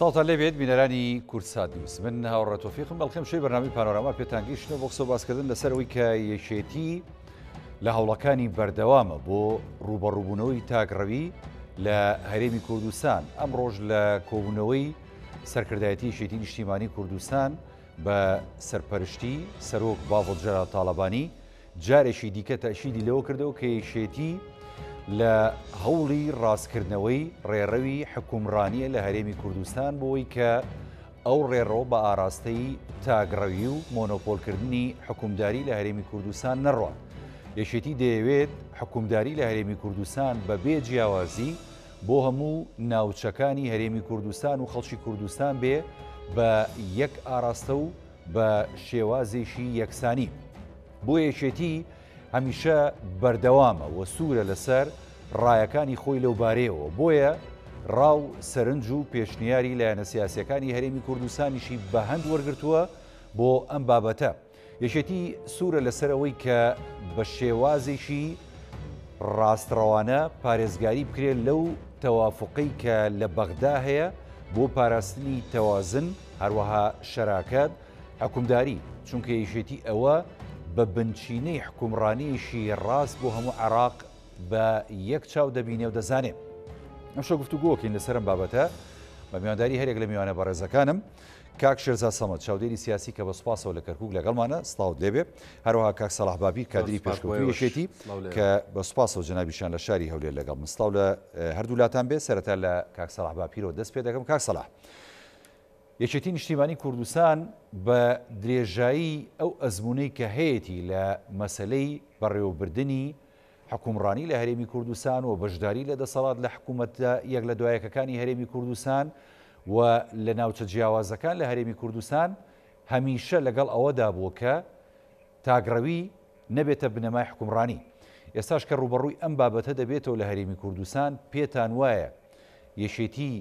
سڵاوتان لێبێت بینەرانی کوردسات نیوز من هاوڕێ تۆفیقم بەڵکم شوێ بەرنامەی پانۆراما پێتان گەیشتنەوە بۆ قسە و باسکردن لەسەر ئەوەی کە یەکێتی لە هەوڵەکانی بەردەوامە بۆ ڕووبەڕووبوونەوەی تاکڕەوی لە هەرێمی کوردستان ئەمڕۆژ لە کۆبوونەوەی سەرکردایەتی یەکێتی نیشتیمانی کوردستان بە سەرپەرشتی سەرۆک باڤڵ جەلال تاڵەبانی جارێکی دیکە تەئکیدی لەوە کردەوە کە یەکێتی لە هەوڵی ڕاستکردنەوەی ڕێڕەوی حکومڕانییە لە هەرێمی کوردستان بۆی کە ئەو ڕێڕەوە بە ئاراستەی تاکڕەوی و مۆنۆپۆلکردنی حکومداری لە هەرێمی کوردستان نەڕوات. یەکێتی دەیەوێت حکومداری لە هەرێمی کوردستان بە بێ جیاوازی بۆ هەموو ناوچەکانی هەرێمی کوردستان و خەڵکی کوردستان بێ بە یەک ئاراستە و بە شێوازێکی یەکسانی. بۆ یەکێتی هەمیشە بەردەوامە و سوورە لەسەر ڕایەکانی خۆی لەوبارەیەوە، بۆیە ڕا و سەرنج و پێشنیاری لایەنە سیاسییەکانی هەرێمی کوردستانیشی بە هەند وەرگرتووە بۆ ئەم بابەتە. یەکێتی سوورە لەسەر ئەوەی کە بە شێوازێکی ڕاستڕەوانە پارێزگاری بکرێت لەو تەوافوقەی کە لە بەغدا هەیە بۆ پاراستنی تەوازن، هەروەها شەراکەت، حوکمداری، چونکە یەکێتی ئەوە بە بنچینەی حوکمڕانییەکی ڕاست بۆ هەموو عێراق بە یەک چاو دەبینێ و دەزانێ. ئەمشەو گفتوگۆکەین لەسەر ئەم بابەتە بە میوانداری هەرێک لە میوانە بەڕێزەکانم. کاک شێرزاد سەمەد، چاودێری سیاسی کە بە سوپاسەوە لە کەرکووک لەگەڵمانە، سڵاوت لێبێ. هەروەها کاک سەڵاح باپیر، کادری پێشکەوتووی یەکێتی کە بە سوپاسەوە جەنابیشیان لە شاری هەولێر لەگەڵ من. سڵاو لە هەردوو لاتان بێ. سەرەتا لە کاک سەڵاح باپیرەوە دەست پێ دەکەم. کاک سەڵاح، یەکێتی نیشتیمانی کوردستان بە درێژایی ئەو ئەزموونەی کە هەیەتی لە مەسەلەی بەڕێوەبردنی حکومڕانی لە هەرێمی کوردستان و بەشداری لە دەسەڵات لە حکوومەتە یەک لە دوایەکەکانی هەرێمی کوردستان و لە ناوچە جیاوازەکان لە هەرێمی کوردستان هەمیشە لەگەڵ ئەوەدا بووە کە تاکڕەوی نەبێتە بنەمای حکومڕانی. ئێستاش کە ڕووبەڕووی ئەم بابەتە دەبێتەوە لە هەرێمی کوردستان پێتان وایە یەکێتی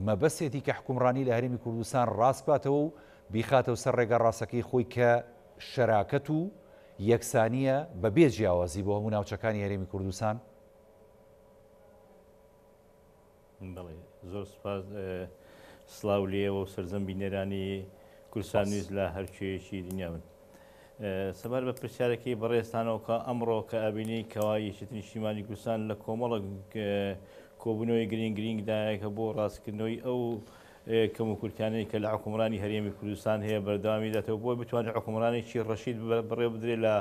مەبەستێتی کە حکومڕانی لە هەرێمی کوردستان ڕاست بکاتەوە و بیخاتەوە سەر ڕێگا ڕاستەکەی خۆی کە شەراکەت و یەکسانییە بە بێ جیاوازی بۆ هەموو ناوچەکانی هەرێمی کوردستان؟ بەڵێ زۆر سوپاس سڵاو لێوە و سەرجەم بینەرانی کوردستان نیوز لە هەر کوێیەکی دنیا بن. سەبار بە پرسیارەکەی بەڕێزتانەوە کە ئەمڕۆ کە ئەبینی کەوا یەکێتی نیشتیمانی کوردستان لە کۆمەڵک کۆبوونەوەی گرنگ گرنگدایە کە بۆ ڕاستکردنەوەی ئەو کەموکورتیانەی کە لە حکومڕانی هەرێمی کوردستان هەیە بەردەوامی داتەوە بۆی بتوانێت حکومڕانێکی ڕەشید بەڕێوە بدرێت لە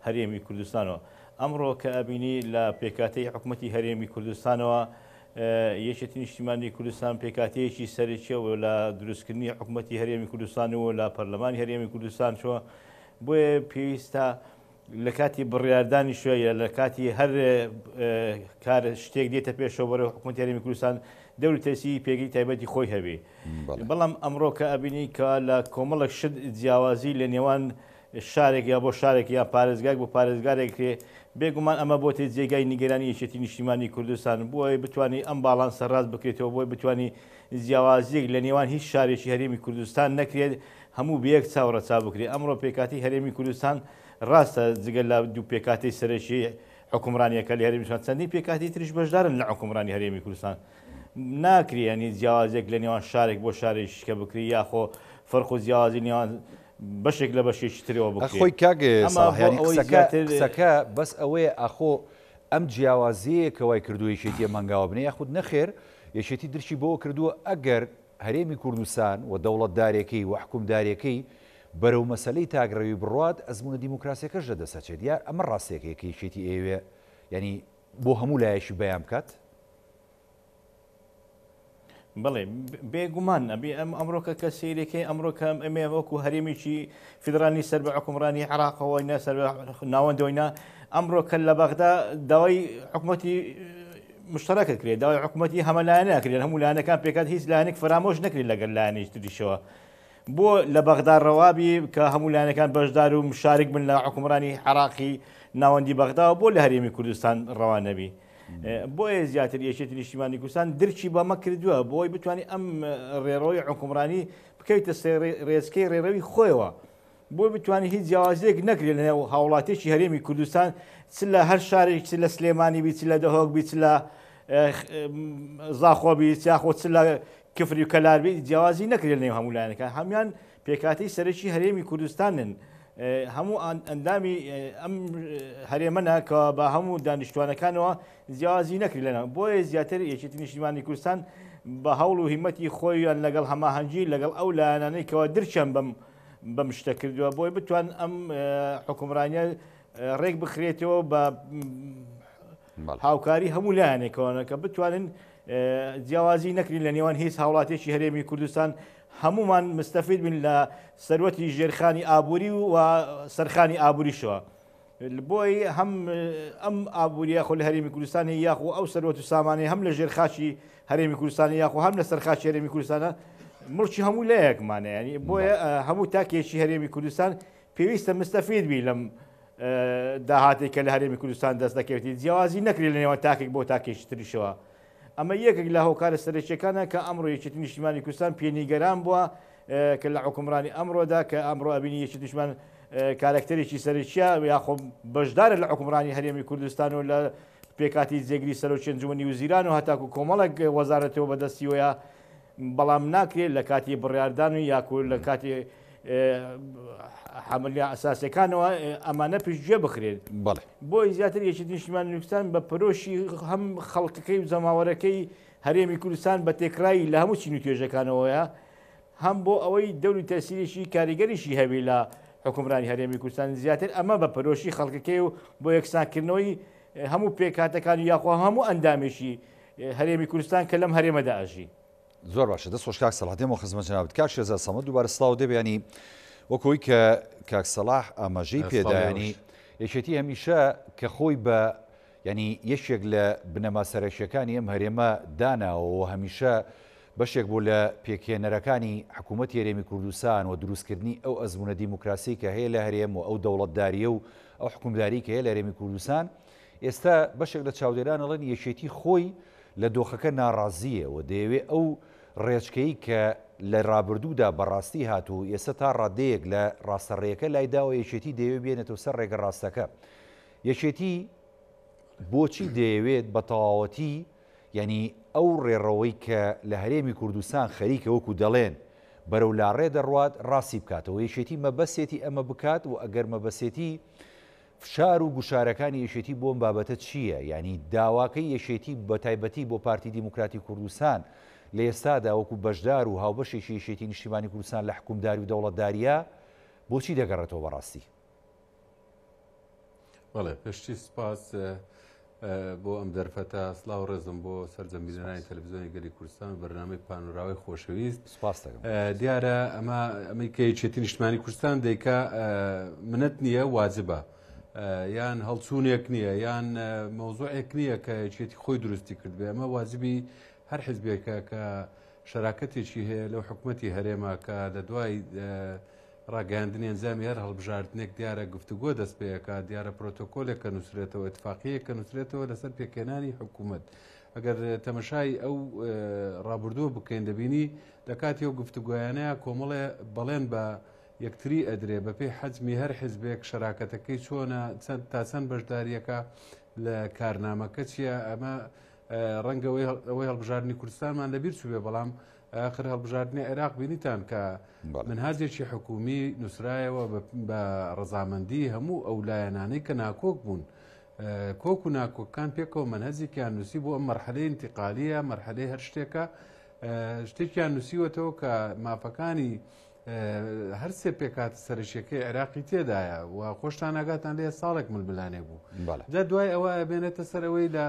هەرێمی کوردستانەوە. ئەمڕۆ کە ئەبینی لە پێکهاتەی حکومەتی هەرێمی کوردستانەوە یەکێتی نیشتیمانی کوردستان پێکهاتەیەکی سەرەکیە و لە دروستکردنی حکومەتی هەرێمی کوردستان و لە پەرلەمانی هەرێمی کوردستان چوە بۆیە پێویستە لە کاتی بڕیاردانی شوێ لە کاتی هەر کار شتێک دێتە پێشەوە بەرەو حکومەتی هەرێمی کوردستان دەوری تەسیری پێگەی تایبەتی خۆی هەبێ بەڵام ئەمڕۆ کە ئەبینی کە لە کۆمەڵێک شت جیاوازی لە نێوان شارێک یا بۆ شارێک یا پارێزگایەک بۆ پارێزگارێک کرێ، بێگومان ئەمە بۆتە جێگای نیگەرانی یەکێتی نیشتیمانی کوردستان، بۆ ئەوەی بتوانی ئەم باڵانسە ڕاست بکرێتەوە، بۆی بتوانی جیاوازیەک لە نێوان هیچ شارێکی هەرێمی کوردستان نەکرێت، هەموو بەیەک چاو ڕەچاو بکرێت. ئەمڕۆ پێکهاتەی هەرێمی کوردستان ڕاستە جگە لە دوو پێکهاتەی سەرەکی حوکمڕانیەکە لە هەرێمی کوردستان چەندین پێکهاتەی تریش بەشدارن لە حوکمڕانی هەرێمی کوردستان، ناکرێ یانی جیاوازیەک لە نێوان شارێک بۆ شارێکی کە بکرێت یاخۆ فەرق و جیاوازی نێوان بەشێک لە بەشێکی ترەوە بکرێت. ئەخۆی کاک ئەمە سەڵاح بۆ یانی ئەوەی قسەکە زیاتر. قسەکە بەس ئەوەیە ئاخۆ ئەم جیاوازیەیە کە وای کردووە یەکێتی ئەم هەنگاوە بنێ یاخود نەخێر یەکێتی درکی بەوە کردووە ئەگەر هەرێمی کوردستان و دەوڵەتدارێکەی و حکومدارێکەی بەرەو مەسەلەی تاکڕەوی بڕوات ئەزموونە دیموکراسیەکەش لەدەست ئەچێت یا ئەمە ڕاستیەکەیە کە یەکێتی ئەیەوێ یانی بۆ هەموو لایەکی بەیان بکات؟ بەڵێ بێگومان ئەبێ ئەم ئەمڕۆکە کە سیرەکەی ئەمڕۆکە ئەمێ وەکو هەرێمێکی فیدرالی سەر بە حکومڕانی عراقەوە نە سەر ناوەندەوەی نا ئەمڕۆ کە لە بەغدا داوای حکوومەتی مشتەرەکە کرێت داوای حکوومەتی هەمەلایەنە ناکرێت هەموو لایەنەکان پێکات هیچ لایەنێک فەرامۆش نەکرێت لەگەر لایەنێکی تریشەوە بۆ لە بەغدا ڕەوابی کە هەموو لایەنەکان بەشدار و مشارک بن لە حکومڕانی عراقی ناوەندی بەغدا بۆ لە هەرێمی کوردستان ڕەوا نەبی بۆیە زیاتر یەکێتی نیشتیمانی کوردستان درکی بەمە کردووە بۆی بتوانێت ئەم ڕێڕەوی حکومڕانی بکەویتە ڕێچکەی ڕێڕەوی خۆیەوە بۆ بتوانێت هیچ جیاوازیەک نەکرێت لە نێو هاوڵاتێکی هەرێمی کوردستان چ لە هەر شارێک چ لە سلێمانی بی چ لە دهۆک بی چ لە زاخۆ بی یاخۆ چ لە کفری و کەلار بێت جیاوازی نەکرێت لەنێو هەموو لایەنەکان هەموان پێکهاتەی سەرەکی هەرێمی کوردستانن هەموو ئەندامی ئەم هەرێمەە کە بە هەموو دانیشتوانەکانەوە جیاوازی نەکرێت لەناو بۆیە زیاتر یەکێتی نیشتیمانی کوردستان بە هەوڵ و هیمەتی خۆیان لەگەڵ هەماهەنگی لەگەڵ ئەو لایەنانەی کەەوە درچەن بەم بەم شتە کردووە بۆی بتوان ئەم حکومڕانیە ڕێک بخرێتەوە بە هاوکاری هەموو لایەنێکەوەە کە بتوانن جیاوازی نەکرین لە نێوان هیچ هاوڵاتێکی هەرێمی کوردستان هەمومان مستەفید بین لە سەروەتی ژێرخانی ئابووری و سەرخانی ئابووریشەوە بۆی هەم ئەم ئابووریە خۆ لە هەرێمی کوردستانی یاخۆ ئەو سەروەت و سامانەی هەم لە ژێر خاچی هەرێمی کوردستانی یاخۆ هەم لە سەر خاچی هەرێمی کوردستانە مڵکی هەموو لایەکمانە ینی بۆیە هەموو تاکێکی هەرێمی کوردستان پێویستە مستەفید بی لەم داهاتێک کە لە هەرێمی کوردستان دەست دەکەوێتی جیاوازی نەکرێت لە نێوان تاکێک بۆ تاکێکی تریشەوە ئەمە یەکێک لە هۆکارە سەرەکیەکانە کە ئەمڕۆ یەکێتی نیشتیمانی کوردستان پێنیگەران بووە کە لە حکومڕانی ئەمڕۆدا کە ئەمڕۆ ئەبینی یەکێتی نیشتمان کارەکتەرێکی سەرەکیە یاخۆ بەشدارە لە حکومڕانی هەرێمی کوردستان و لە پێکاتی جێگری سەرۆکی ئەنجومەنی وزیران و هەتاکو کۆمەڵێک وەزارەتەوە بەدەستیوەیە بەڵام ناکرێت لە کاتی بڕیاردان و یاکو لە کاتی حەملیە ئەساسەکانەوە ئەمانە پشتگوێ بخرێت بەڵێ. بۆی زیاتر یەکێتی نیشتیمانی کوردستان بە پەرۆشی هەم خەڵکەکەی و جەماوەرەکەی هەرێمی کوردستان بە تێکرایی لە هەموو چین و توێژەکانەوەیە هەم بۆ ئەوەی دەوری تەسیرێکی کاریگەریشی هەبی لە حکومرانی هەرێمی کوردستان زیاتر ئەمە بە پەرۆشی خەڵکەکەی و بۆ یەکسانکردنەوەی هەموو پێکهاتەکان و یاخوا هەموو ئەندامێکی هەرێمی کوردستان کە لەم هەرێمەدا ئەژی. زۆر باشە دەست خۆش کاک سەڵاح دێمەوە خزمەت جەنابت کاک شێرزاد سەمەد دووبارە سڵاو دەبێ ینی وەک ئەوەی کە کاک سەڵاح ئاماژەی پێدا ینی یەکێتی هەمیشە کە خۆی بە ینی یەکێک لە بنەما سەرەکیەکانی ئەم هەرێمە داناوە و هەمیشە بەشێک بوو لە پێکهێنەرەکانی حکوومەتی هەرێمی کوردستان و دروستکردنی ئەو ئەزموونە دیموکراسی کە هەیە لە هەرێم و ئەو دەوڵەتداریە و ئەو حکومداری کە هەیە لە هەرێمی کوردستان ئێستا بەشێک لە چاودێران ئەڵێن یەکێتی خۆی لە دۆخەکە ناڕازییە و دەیەوێ ئەو ڕێچکەی کە لە ڕابردوودا بە ڕاستی هات و ئێستا تا ڕادەیەک لە ڕاستەڕێیەکە لایداوە یەکێتی دەیەوێ بێنێتەوە سەر ڕێگە ڕاستەکە. یەکێتی بۆچی دەیەوێت بە تەواوەتی یانی ئەو ڕێڕەوەی کە لە هەرێمی کوردستان خەریکە وەکو دەڵێن بەرەو لاڕێ دەڕوات ڕاستی بکاتەوە یەکێتی مەبەستێتی ئەمە بکات و ئەگەر مەبەستێتی فشار و گوشارەکانی یەکێتی بۆ ئەم بابەتە چییە؟ یانی داواکەی یەکێتی بەتایبەتی بۆ پارتی دیموکراتی کوردستان لە ئێستادا وەکو بەشدار و هاوبەشێکی یەکێتی نیشتیمانی کوردستان لە حکومداری و دەوڵەتدارییە بۆچی دەگەڕێتەوە بەڕاستی؟ بەڵێ پێشتی سپاس بۆ ئەم دەرفەتە سڵاو ڕێزم بۆ سەرجەم بینەرانی تەلەڤزیۆنی گەلی کوردستان و بەرنامەی پانۆراوای خۆشەویست سپاس دەکەم دیارە ئەمە ئەمەی کە یەکێتی نیشتمانی کوردستان دەیکا منەت نییە واجبە یان هەڵچوونێک نییە یان مەوزوعێک نییە کە یەکێتی خۆی دروستی کردبێ ئەمە واجبی هەر حزبێکە کە شەراکەتێکی هەیە لەو حکومەتی هەرێمە کە لە دوای ڕاگەیاندنی ئەنجامی هەر هەڵبژاردنێک دیارە گفتوگۆ دەست پێ ئەکات، دیارە پرۆتۆکۆلێک کە نووسرێتەوە، ئیتفاقیەیەک کە نووسرێتەوە لەسەر پێکهێنانی حکوومەت. ئەگەر تەمەشای ئەو ڕابردووە بکەین دەبینی لە کاتی ئەو گفتوگۆیانەیە کۆمەڵێ بەڵێن بە یەکتری ئەدرێ بەپێی حەجمی هەر حزبێک شەراکەتەکەی چۆنە تا چەند بەشداریەکە لە کارنامەکە چییە ئەمە ڕەنگە ئەوەی هەڵبژاردنی کوردستانمان لەبیر چوبێ بەڵام ئاخر هەڵبژاردنی عێراق بینیتان کە منهاجێکی حکومی نووسرایەوە بە ڕەزامەندی هەموو ئەو لایەنانەی کە ناکۆک بوون کۆک و ناکۆکان پێکەوە منهجێکیان نووسی بۆ ئەم مەرحەلەی انتقالیە مەرحەلەی هەر شتێکە شتێکیان نووسیوەتەوە کە مافەکانی هەرسێ پێکات سەرشیەکەی عێراقی تێدایە و خۆشتان ئاگاتان لێ ساڵێک ململانێ بوو جا دوای ئەوە بێنێتە سەر ئەوەی لە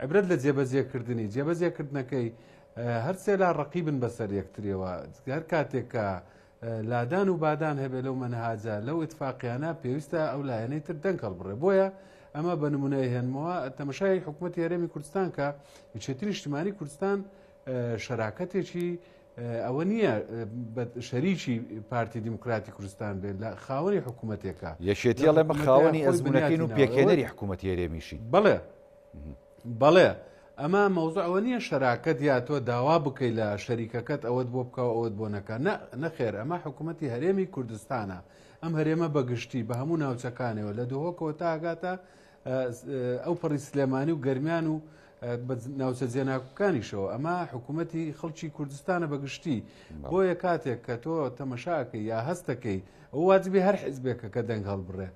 عبرەت لە جێبەجێکردنی جێبەجێکردنەکەی هەرسێ لا ڕقیبن بەسەر یەکتریەوە هەر کاتێک کە لادان و بادان هەبێ لەو مەنهاجە لەو ئیتفاقیانە پێویستە ئەو لایەنەی تر دەنگ هەڵبڕێ بۆیە ئەمە بە نمونە هێنمەوە تەمەشای حکوومەتی هەرێمی کوردستان کە یەکێتی نیشتمانی کوردستان شەراکەتێکی ئەوە نییە شەریکی پارتی دیموکراتی کوردستان بێت لە خاوەنی حکوومەتێکە یەکێتی ئەڵێ مە خاوەنی ئەزمونەکەین و پێکهێنەری حکوومەتی هەرێمیشین بەڵێ بەڵێ ئەمە مەوزوع ئەوە نییە شەراکەت یا تۆ داوا بکەی لە شەریکەکەت ئەوەت بۆ بکە و ئەوەت بۆ نەکە نە نەخێر ئەمە حکوومەتی هەرێمی کوردستانە ئەم هەرێمە بەگشتی بە هەموو ناوچەکانەوە لە دهۆکەوە تا ئەگاتە ئەو پەڕی سلێمانی و گەرمیان و بە ناوچە جێناکۆکانیشەوە، ئەمە حکوومەتی خەڵکی کوردستانە بە گشتی. بۆیە کاتێک کە تۆ تەمەشاکەی یا هەستەکەی ئەو واجبی هەر حزبێکە کە دەنگ هەڵبڕێ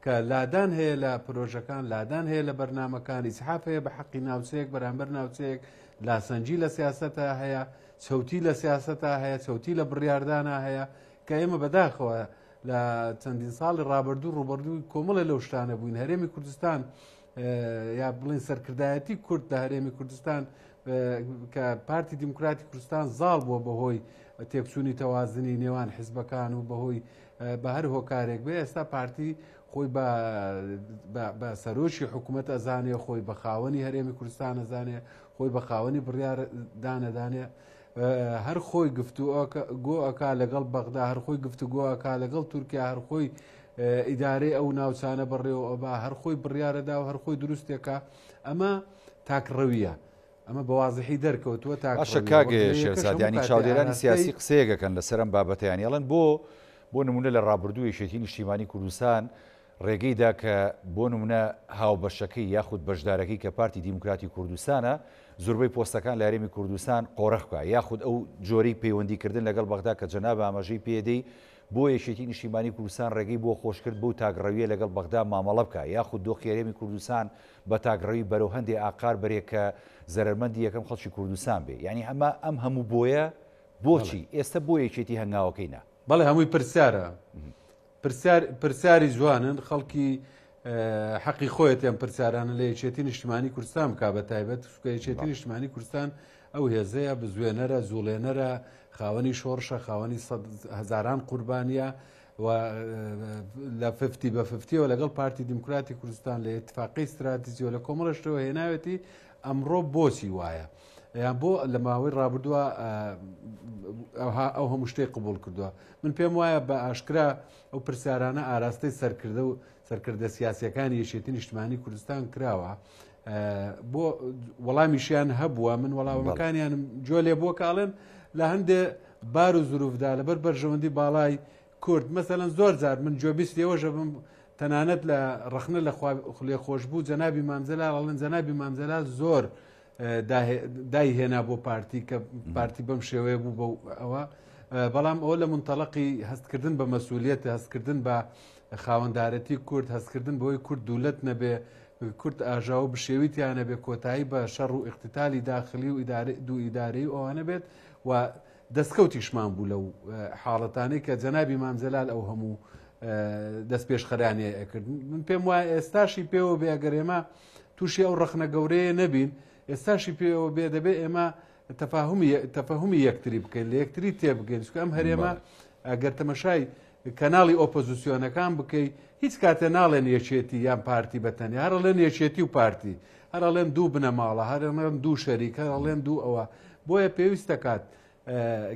کە لادان هەیە لە پرۆژەکان، لادان هەیە لە بەرنامەکان، ئیسحاف هەیە بە حەقی ناوچەیەک بەرامبەر ناوچەیەک، لاسەنگی لە سیاسەتا هەیە، چەوتی لە سیاسەتا هەیە، چەوتی لە بڕیاردانا هەیە کە ئێمە بەداخەوە لە چەندین ساڵی ڕابردوو ڕووبەڕووی کۆمەڵێ لەو شتانە بووین. هەرێمی کوردستان یا بڵێن سەرکردایەتی کورد لە هەرێمی کوردستان کە پارتی دیموکراتی کوردستان زاڵ بووە بەهۆی تێکچوونی تەوازنی نێوان حزبەکان و بەهۆی بە هەر هۆکارێک بێ ئێستا پارتی خۆی بە سەرۆکی حکوومەت ئەزانێ خۆی بە خاوەنی هەرێمی کوردستان ئەزانێ خۆی بە خاوەنی بڕیار دانەدانێ هەر خۆی گفتوگۆ ئەکا لەگەڵ بەغدا هەر خۆی گفتوگۆ ئەکا لەگەڵ تورکیا هەر خۆی ئیدارەی ئەو ناوچانە بەڕێوە ئەبا هەر خۆی بڕیارەدا و هەر خۆی دروستێکە ئەمە تاکڕەویە ئەمە بە وازحی دەرکەوتووە تاکڕەویە باشە کاک شێرزاد یانی چاودێرانی سیاسی قسەیەک ئەکەن لەسەر ئەم بابەتە یانی ئەڵێن بۆ بۆ نمونە لە ڕابردوو یەکێتی نیشتیمانی کوردستان ڕێگەی دا کە بۆ نمونە هاوبەشەکەی یاخود بەشدارەکەی کە پارتی دیموکراتی کوردستانە زوربەی پۆستەکان لە هەرێمی کوردستان قۆرخ بکا یاخود ئەو جۆرەی پەیوەندی کردن لەگەڵ بەغدا کە جەناب ئاماژەی پێدەی بۆ یەکێتی نیشتیمانی کوردستان ڕێگەی بۆ خۆشکرد بەو تاکڕەویە لەگەڵ بەغدا مامەڵە بکا یاخود دۆخی هەرێمی کوردستان بە تاکڕەوی بەرەو هەندێ ئاقار بەرێ کە زەرەرمەندی یەکەم خەڵکی کوردستان بێ یانی ئەمە ئەم هەموو بۆیە بۆچی ئێستە بۆ یەکێتی هەنگاوەکەی نا؟ بەڵێ هەمووی پرسیارە پرسیار پرسیاری جوانن خەڵکی حەقی خۆیەتی ئەم پرسیارانە لە یەکێتی نیشتمانی کوردستان بکا بە تایبەت چونکە یەکێتی نیشتمانی کوردستان ئەو هێزەیە بزوێنەرە جوڵێنەرە خاوەنی شۆڕشە خاوەنی هەزاران قوربانیە و لە ففتی بە ففتیەوە لەگەڵ پارتی دیموکراتی کوردستان لە ئیتفاقی ستراتیجیەوە لە کۆمەڵەشتەوە هێناوێتی ئەمڕۆ بۆچی وایە یان بۆ لە ماوەی ڕابردووە ئەو هەموو شتێک قبول کردووە من پێم وایە بە ئاشکرا ئەو پرسیارانە ئاراستەی سەرکردە و سەرکردە سیاسیەکانی یەکێتی نیشتمانی کوردستان کراوە بۆ وەڵامیشیان هەبووە من وەڵامەکانیانم گوێ لێ بووە کاڵێن لە هەندێ بار و زروفدا لەبەر بەرژەوەندی باڵای کورد مەسەلەن زۆر جار من گوێبیستی ئێوەشە بم تەنانەت لە ڕەخنە لە لێخۆشبوو جەنابی مامجەلال ئەڵێن جەنابی مامجەلال زۆر دای هێنا بۆ پارتی کە پارتی بەم شێوەیە بوو بە ئەوە بەڵام ئەوە لە منتەلقی هەستکردن بە مەسوولێت هەستکردن بە خاوەندارەتی کورد هەستکردن بۆی کورد دوولەت نەبێ کورد ئاژاوە بشێویتیانە بێ کۆتایی بە شەڕ و اقتتالی داخلی و دوو ئیدارەی ئەوانە بێت و دەستکەوتیشمان بوو لەو حاڵەتانەی کە جەنابی مام جەلال ئەو هەموو دەستپێشخەرانیە ئەکرد من پێم وایە ئێستاشی پێوە بێ ئەگەر ئێمە تووشی ئەو ڕەخنە گەورەیە نەبین ئێستاشی پێوە بێ دەبێ ئێمە تەفاهمی تەفەهمی یەکتری بکەین لە یەکتری تێبگەین چونکە ئەم هەرێمە ئەگەر تەمەشای کەناڵی ئۆپۆزیسیۆنەکان بکەی هیچ کاتێ ناڵێن یەکێتی یان پارتی بە تەنیا هەر ئەڵێن یەکێتی و پارتی هەر ئەڵێن دوو بنەماڵە هەر ئەڵێن دوو شەریک هەر ئەڵێن دوو ئەوە بۆیە پێویست دەکات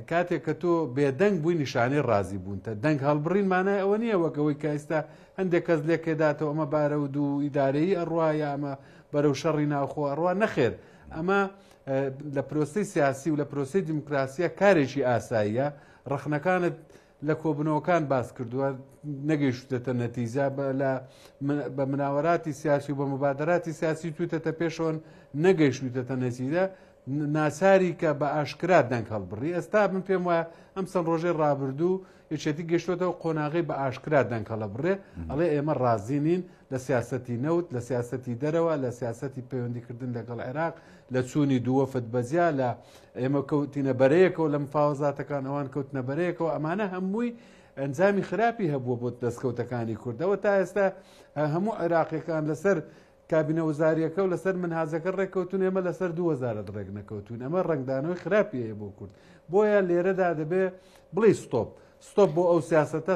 کاتێک کە تۆ بێدەنگ بووی نیشانەی ڕازی بوونتە دەنگ هەڵبڕین مانای ئەوە نییە وەک ئەوەی کە ئێستا هەندێک کەس لێکێداتەوە ئەمە بارە و دوو ئیدارەیی ئەڕوا یا ئەمە بەرەو شەڕی ناوخۆ ئەڕوا نەخێر ئەمە لە پرۆسەی سیاسی و لە پرۆسەی دیموکراسیە کارێکی ئاساییە ڕەخنەکانت لە کۆبوونەوەکان باس کردووە نەگەیشتێتە نەتیجە بە مناوەراتی سیاسی و بە مبادراتی سیاسی توتەتە پێشەوەن نەگەیشتوتەتە نەتیجە ناچاری کە بە ئاشکرا دەنگ هەڵبڕی ئێستا من پێم وایە ئەم چەند ڕۆژەی ڕابردوو یەکێتی گەشتۆتەوە قۆناغی بە ئاشکرا دەنگ هەڵەبڕێ ئەڵێ ئێمە ڕازی نین لە سیاسەتی نەوت لە سیاسەتی دەرەوە لە سیاسەتی پەیوەندیکردن لەگەڵ عێراق لە چوونی دووەفت بەجیا لە ئێمە کەوتینە بەرەیەکەوە لە مفاوەزاتەکان ئەوان کەوتنە بەرەیەکەوە ئەمانە هەمووی ئەنجامی خراپی هەبووە بۆ دەستکەوتەکانی کوردەوە تا ئێستا هەموو عێراقیەکان لەسەر کابینە وەزاریەکە و لەسەر منهاجەکە ڕێککەوتون ئێمە لەسەر دوو وەزارەت ڕێک نەکەوتون ئەمە ڕەنگدانەوەی خراپی هەیە بۆ کورد بۆیە لێرەدا دەبێ بڵێ ستۆپ ستۆپ بۆ ئەو سیاسەتە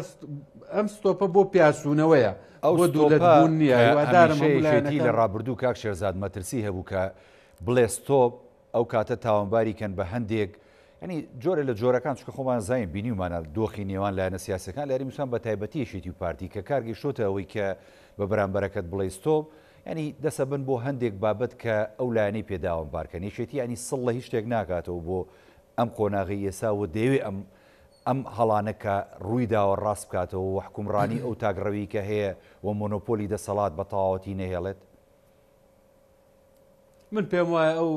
ئەم ستۆپە بۆ پیاچوونەوەیە ئەو بۆ ستۆپە دوولەتبوون نییە کە هیوادارم هەمیشە هەموو یەکێتی لە لایەنەکان ڕابردوو کاک شێرزاد مەترسی هەبوو کە بڵێ ستۆپ ئەو کاتە تاوانباری کەن بە هەندێک یانی جۆرە لە جۆرەکان چونکە خۆمان زانین بینیومانە دۆخی نێوان لایەنە سیاسیەکان لە هەرێمی کوردستان بە تایبەتی یەکێتی و پارتی کە کار گەیشتۆتە ئەوەی کە بە بەرامبەرەکەت بڵێی ستۆپ یانی دەسەبن بۆ هەندێک بابەت کە ئەو لایەنەی پێ داوانبار کەن یەکێتی یانی سڵ لە هیچ شتێک ناکاتەوە بۆ ئەم قۆناغەی ئێستا و دەیەوێ ئەم ئەم هەڵانە کە ڕووی داوە ڕاست بکاتەوە و حکومڕانی ئەو تاکڕەوی کە هەیە و مۆنۆپۆلی دەسەڵات بە تەواوەتی نەهێڵێت. من پێم وایە ئەو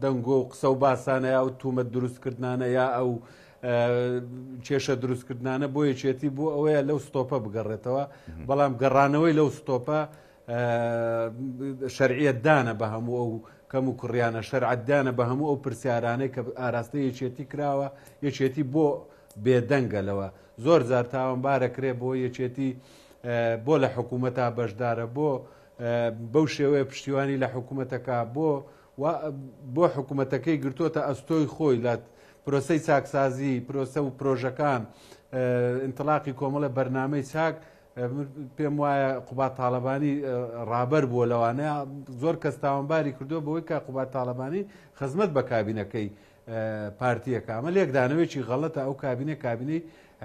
دەنگۆ و قسە و باسانە یا ئەو تومەت دروستکردنانە یا ئەو کێشە دروستکردنانە بۆ یەکێتی بۆ ئەوەیە لەو ستۆپە بگەڕێتەوە، بەڵام گەڕانەوەی لەو ستۆپە شەرعیەتدانە بە هەموو ئەو کەم و کوڕیانە، شەرعەتدانە بە هەموو ئەو پرسیارانەی کە ئاراستەی یەکێتی کراوە، یەکێتی بۆ بێدەنگە لەوە. زۆر جار تاوانبارەکرێ بۆ یەکێتی بۆ لە حکوومەتا بەشدارە، بۆ بەو شێوەیە پشتیوانی لە حکوومەتەکە، بۆ بۆ حکوومەتەکەی گرتووەتە ئەستۆی خۆی لە پرۆسەی چاکسازی، پرۆسە و پرۆژەکان، ئینتڵاقی کۆمەڵە بەرنامەی چاک. من پێم وایە قوباد تاڵەبانی ڕابەر بووە لەوانەیە زۆر کەس تاوانباری کردووە بەوەی کە قوباد تاڵەبانی خزمەت بە کابینەکەی پارتیەکە ئەمە لێکدانەوەیەکی غەڵەتە ئەو کابینە کابینەی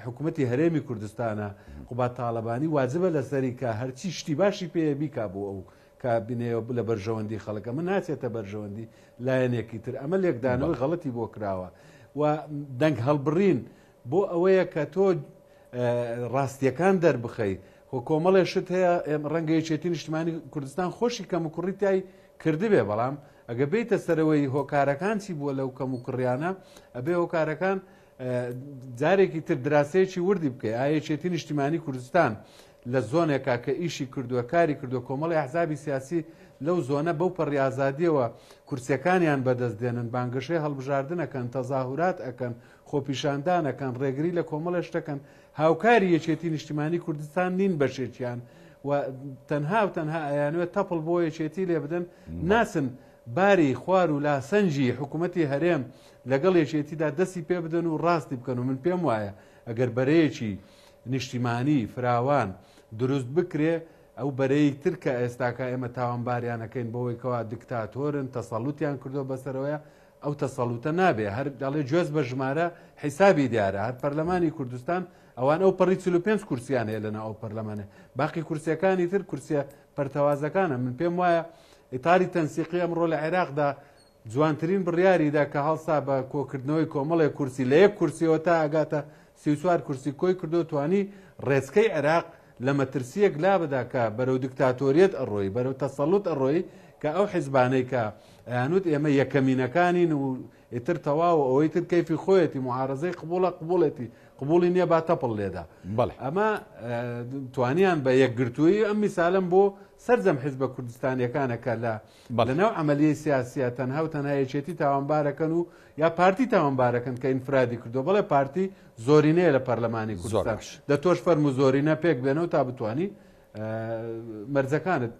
حکوومەتی هەرێمی کوردستانە قوباد تاڵەبانی واجبە لەسەری کە هەرچی شتی باشی پێیە بیکا بۆ ئەو کابینەیە لە بەرژەوەندی خەڵک ئەمە ناچێتە بەرژەوەندی لایەنێکی تر ئەمە لێکدانەوەی غەڵەتی بۆ کراوە و دەنگ هەڵبڕین بۆ ئەوەیە کە تۆ ڕاستیەکان دەربخەی خۆ کۆمەڵێ شت هەیە ڕەنگە یەکێتی نیشتمانی کوردستان خۆشی کەم و کوڕی تای کردبێ بەڵام ئەگە بیتە سەرەوەی هۆکارەکان چی بووە لەو کەم و کوڕیانە ئەبێ هۆکارەکان جارێکی تر دراسەیەکی وردی بکەی ئایا یەکێتی نیشتیمانی کوردستان لە زۆنێکا کە ئیشی کردووە کاری کردووە کۆمەڵی ئەحزابی سیاسی لەو زۆنە بەو پەڕی ئازادیەوە کورسیەکانیان بەدەست دێنن بانگەشەی هەڵبژاردن ئەکەن تەزاهورات ئەکەن خۆپیشاندان ئەکەن ڕێگری لە کۆمەڵێ شتەکەن هاوکاری یەکێتی نیشتیمانی کوردستان نین بەشێکیان و تەنها و تەنها ئەیانوێت تەپڵ بۆ یەکێتی لێ بدەن ناچن باری خوار و لاسەنگی حکوومەتی هەرێم لەگەڵ یەکێتیدا دەستی پێ بدەن و ڕاستی بکەن و من پێم وایە ئەگەر بەرەیەکی نیشتیمانی فراوان دروست بکرێ ئەو بەرەی تر کە ئێستاکە ئێمە تاوانباریان ئەکەین بەوەی کەوا دکتاتۆرن تەسەڵوتیان کردووە بەسەرەوەیە ئەو تەسەڵوتە نابێ هەر دەڵێ گوێز بە ژمارە حیسابی دیارە هەر پەرلەمانی کوردستان ئەوان ئەو پەڕی 45 کورسیان هەیە لەناو ئەو پەرلەمانە باقی کورسیەکانی تر کورسیە پەرتەوازەکانە من پێم وایە ئیتاری تەنسیقی ئەمڕۆ لە عێراقدا جوانترین بڕیاریدا کە هەڵسا بە کۆکردنەوەی کۆمەڵێک کورسی لە یەک کورسیەوە تا ئەگاتە 34 کورسی کۆی کردو توانی ڕێچکەی عێراق لە مەترسیەک لابدا کە بەرەو دکتاتۆریەت ئەڕۆی بەرەو تەسەڵوت ئەڕۆی کە ئەو حیزبانەی کە ئەیانوت ئێمە یەکەمینەکانین و ئیتر تەواو ئەوەی تر کەیفی خۆیەتی معارەزەی قبوڵە قبوڵێتی قبوڵی نییە با تەپڵ لێدا بەڵێ. ئەمە توانیان بە یەکگرتوویی ئەم میسالەم بۆ سەرجەم حیزبە کوردستانیەکانە کە لە بەڵێ. لەناو عەمەلیەی سیاسیە تەنها و تەنها یەکێتی تاوانبارەکەن و یا پارتی تاوانبارەکەن کە ئینفرادی کردووە بەڵێ پارتی زۆرینەیە لە پەرلەمانی زۆر کوردستان باش. دە تۆش فەرموو زۆرینە پێک بێنە و تا بتوانی مەرجەکانت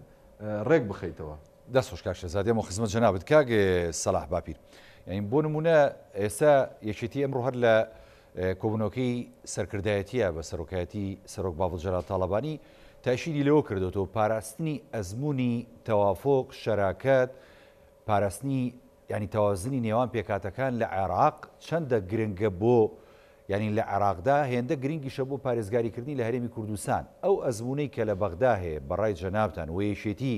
ڕێک بخەیتەوە. دەست خۆش کاک شێرزاد ئێمە خزمەت جەنابت کاک سەلاح باپیر یانی بۆ نمونە ئێستا یەکێتی ئەمڕۆ هەر لە کۆبوونەوەکەی سەرکردایەتیە بە سەرۆکایەتی سەرۆک باڤڵ جەلال تاڵەبانی تەئشیری لەوە کردوەوە پاراستنی ئەزموونی تەوافوق شەراکەت پاراستنی یانی تەوازنی نێوان پێکهاتەکان لە عێراق چەندە گرنگە بۆ یانی لە عێراقدا هێندە گرنگیشە بۆ پارێزگاریکردنی لە هەرێمی کوردستان ئەو ئەزموونەی کە لە بەغدا هەیە بە ڕای جەنابتان و یەکێتی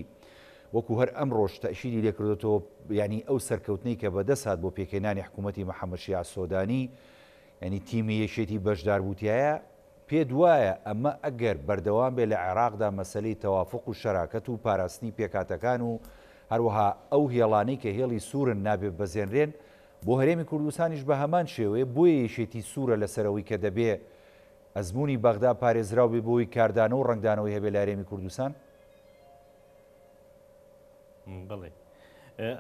وەکو هەر ئەمڕۆش تەئشیری لێکردۆتەوە یانی ئەو سەرکەوتنەی کە بەدەست هات بۆ پێکهێنانی حکوومەتی محەممەد شیاع سۆدانی یانی تیمی یەکێتی بەشداربوو تیایا پێت وایە ئەمە ئەگەر بەردەوام بێت لە عێراقدا مەسەلەی تەوافوق و شەراکەت و پاراستنی پێکهاتەکان و هەروەها ئەو هێڵانەی کە هێڵی سوورن نابێ ببەزێنرێن بۆ هەرێمی کوردستانیش بە هەمان شێوەیە بۆیە یەکێتی سوورە لەسەر ئەوەی کە دەبێ ئەزموونی بەغدا پارێزراو بێ بۆی کاردانەوە و ڕەنگدانەوەی هەبێ لە هەرێمی کوردستان؟ بەڵێ.